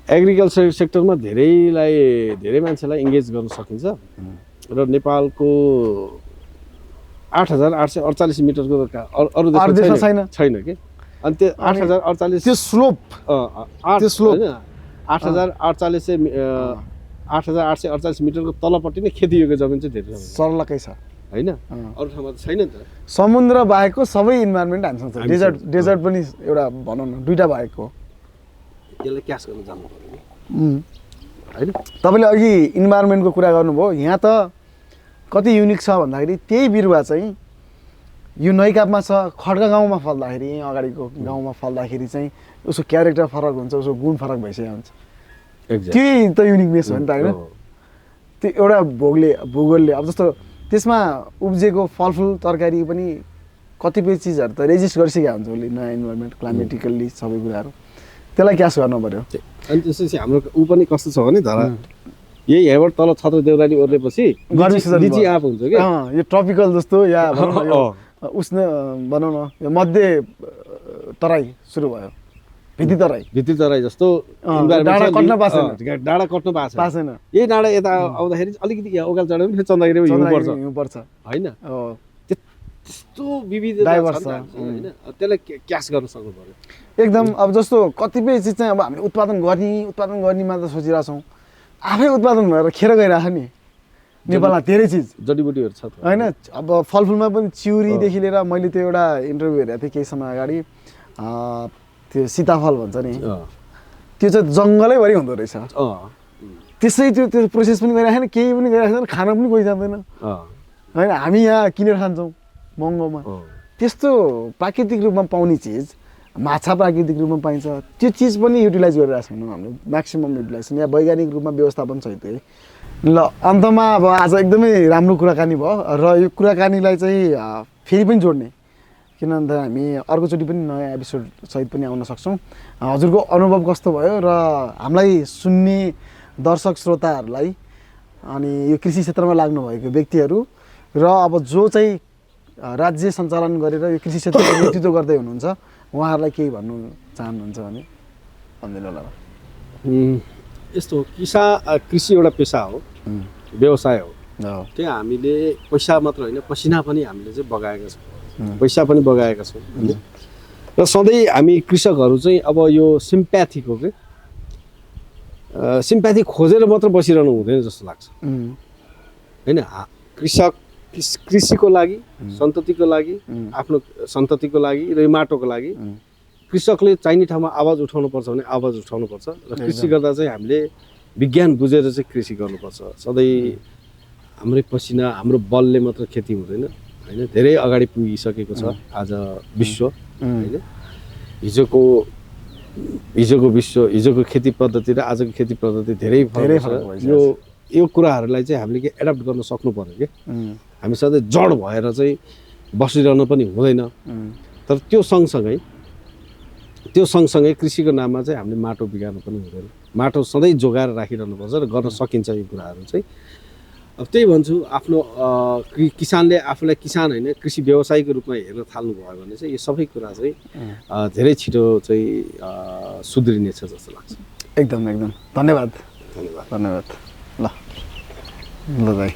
Speaker 2: एग्रिकल्चर सेक्टरमा धेरै मान्छेलाई इङ्गेज गर्न सकिन्छ र नेपालको 8,848 मिटरको अरू देशमा छैन कि। अनि त्यो 8,048
Speaker 1: त्यो स्लोप
Speaker 2: 8,848 मिटरको तलपट्टि नै खेतीयोग्य जमिन चाहिँ धेरै
Speaker 1: सर्लकै छ
Speaker 2: होइन, अरू ठाउँमा त छैन नि त।
Speaker 1: समुद्र बाहेकको सबै इन्भाइरोमेन्ट हामीसँग छ। डेजर्ट पनि एउटा भनौँ न, दुईवटा बाहेकको।
Speaker 2: यसलाई क्यास गर्न जानु पर्यो नि होइन।
Speaker 1: तपाईँले अघि इन्भाइरोमेन्टको कुरा गर्नुभयो। यहाँ त कति युनिक छ भन्दाखेरि त्यही बिरुवा चाहिँ यो नैकापमा छ, खड्का गाउँमा फल्दाखेरि, यहीँ अगाडिको गाउँमा फल्दाखेरि चाहिँ उसको क्यारेक्टर फरक हुन्छ, उसको गुण फरक भइसकेको हुन्छ। त्यही त युनिकनेस हो नि त होइन। त्यो एउटा भूगोलले अब जस्तो त्यसमा उब्जेको फलफुल तरकारी पनि कतिपय चिजहरू त रेजिस्ट गरिसकेको हुन्छ उसले, नयाँ इन्भाइरोमेन्ट, क्लाइमेटिकल्ली सबै कुराहरू। त्यसलाई क्यास गर्नु पर्यो।
Speaker 2: अनि त्यसपछि हाम्रो ऊ पनि कस्तो छ भने धरा यही यहाँबाट तल छत्र देउराली ओर्लेपछि लिची आँप हुन्छ कि।
Speaker 1: यो ट्रपिकल जस्तो या उष्ण भनौँ न, यो मध्य तराई सुरु भयो, भित्री तराई जस्तो
Speaker 2: डाँडा कट्न पाएको छैन। यही डाँडा यता आउँदाखेरि अलिकति यहाँ ओकाल चढ्यो पनि चन्द्रगिरी हिउँ पर्छ होइन। त्यस्तो विविधता छ होइन, त्यसलाई क्यास गर्न सक्नु पर्यो
Speaker 1: एकदम। अब जस्तो कतिपय चिज चाहिँ अब हामीले उत्पादन गर्ने मात्र सोचिरहेछौँ, आफै उत्पादन भएर खेर गइरहेछ नि। नेपालमा धेरै चिज
Speaker 2: जडीबुटीहरू छ
Speaker 1: होइन। अब फलफुलमा पनि चिउरीदेखि लिएर, मैले त्यो एउटा इन्टरभ्यू हेरेको थिएँ केही समय अगाडि, त्यो सीताफल भन्छ नि, त्यो चाहिँ जङ्गलैभरि हुँदो रहेछ। त्यसै त्यो प्रोसेस पनि गरिरहेको छैन, केही पनि गरिरहेको छैन, खान पनि कोही जान्दैन होइन। हामी यहाँ किनेर खान्छौँ महँगोमा। त्यस्तो प्राकृतिक रूपमा पाउने चिज, माछा प्राकृतिक रूपमा पाइन्छ, त्यो चिज पनि युटिलाइज गरिरहेको छैनौँ हामीले, म्याक्सिमम् युटिलाइजेसन या वैज्ञानिक रूपमा व्यवस्थापन छैन। ल, अन्तमा अब आज एकदमै राम्रो कुराकानी भयो र यो कुराकानीलाई चाहिँ फेरि पनि जोड्ने, किन भन्दा हामी अर्कोचोटि पनि नयाँ एपिसोड सहित पनि आउन सक्छौँ। हजुरको अनुभव कस्तो भयो र हामीलाई सुन्ने दर्शक श्रोताहरूलाई अनि यो कृषि क्षेत्रमा लाग्नुभएको व्यक्तिहरू र अब जो चाहिँ राज्य सञ्चालन गरेर यो कृषि क्षेत्रको नेतृत्व गर्दै हुनुहुन्छ उहाँहरूलाई केही भन्नु चाहनुहुन्छ भने भनिदिनु होला।
Speaker 2: यस्तो हो, कृषि एउटा पेसा हो, व्यवसाय हो। त्यो हामीले पैसा मात्र होइन, पसिना पनि हामीले चाहिँ बगाएका छौँ, पैसा पनि बगाएका छौँ र सधैँ हामी कृषकहरू चाहिँ अब यो सिम्प्याथीको के सिम्प्याथी खोजेर मात्र बसिरहनु हुँदैन जस्तो लाग्छ होइन। कृषिको लागि, सन्ततिको लागि, आफ्नो सन्ततिको लागि र माटोको लागि कृषकले चाहिने ठाउँमा आवाज उठाउनुपर्छ भने आवाज उठाउनुपर्छ र कृषि गर्दा चाहिँ हामीले विज्ञान बुझेर चाहिँ कृषि गर्नुपर्छ। सधैँ हाम्रै पसिना, हाम्रो बलले मात्र खेती हुँदैन होइन। धेरै अगाडि पुगिसकेको छ आज विश्व होइन। हिजोको विश्व, हिजोको खेती पद्धति र आजको खेती पद्धति धेरै फरक छ। यो कुराहरूलाई चाहिँ हामीले के एडप्ट गर्न सक्नु पर्यो कि। हामी सधैँ जड भएर चाहिँ बसिरहनु पनि हुँदैन। तर त्यो सँगसँगै कृषिको नाममा चाहिँ हामीले माटो बिगार्नु पनि हुँदैन। माटो सधैँ जोगाएर राखिरहनुपर्छ र गर्न सकिन्छ यो कुराहरू चाहिँ। अब त्यही भन्छु, आफ्नो किसानले आफूलाई किसान होइन कृषि व्यवसायीको रूपमा हेर्न थाल्नुभयो भने चाहिँ यो सबै कुरा चाहिँ धेरै छिटो चाहिँ सुध्रिनेछ जस्तो लाग्छ। एकदम धन्यवाद ल ल भाइ।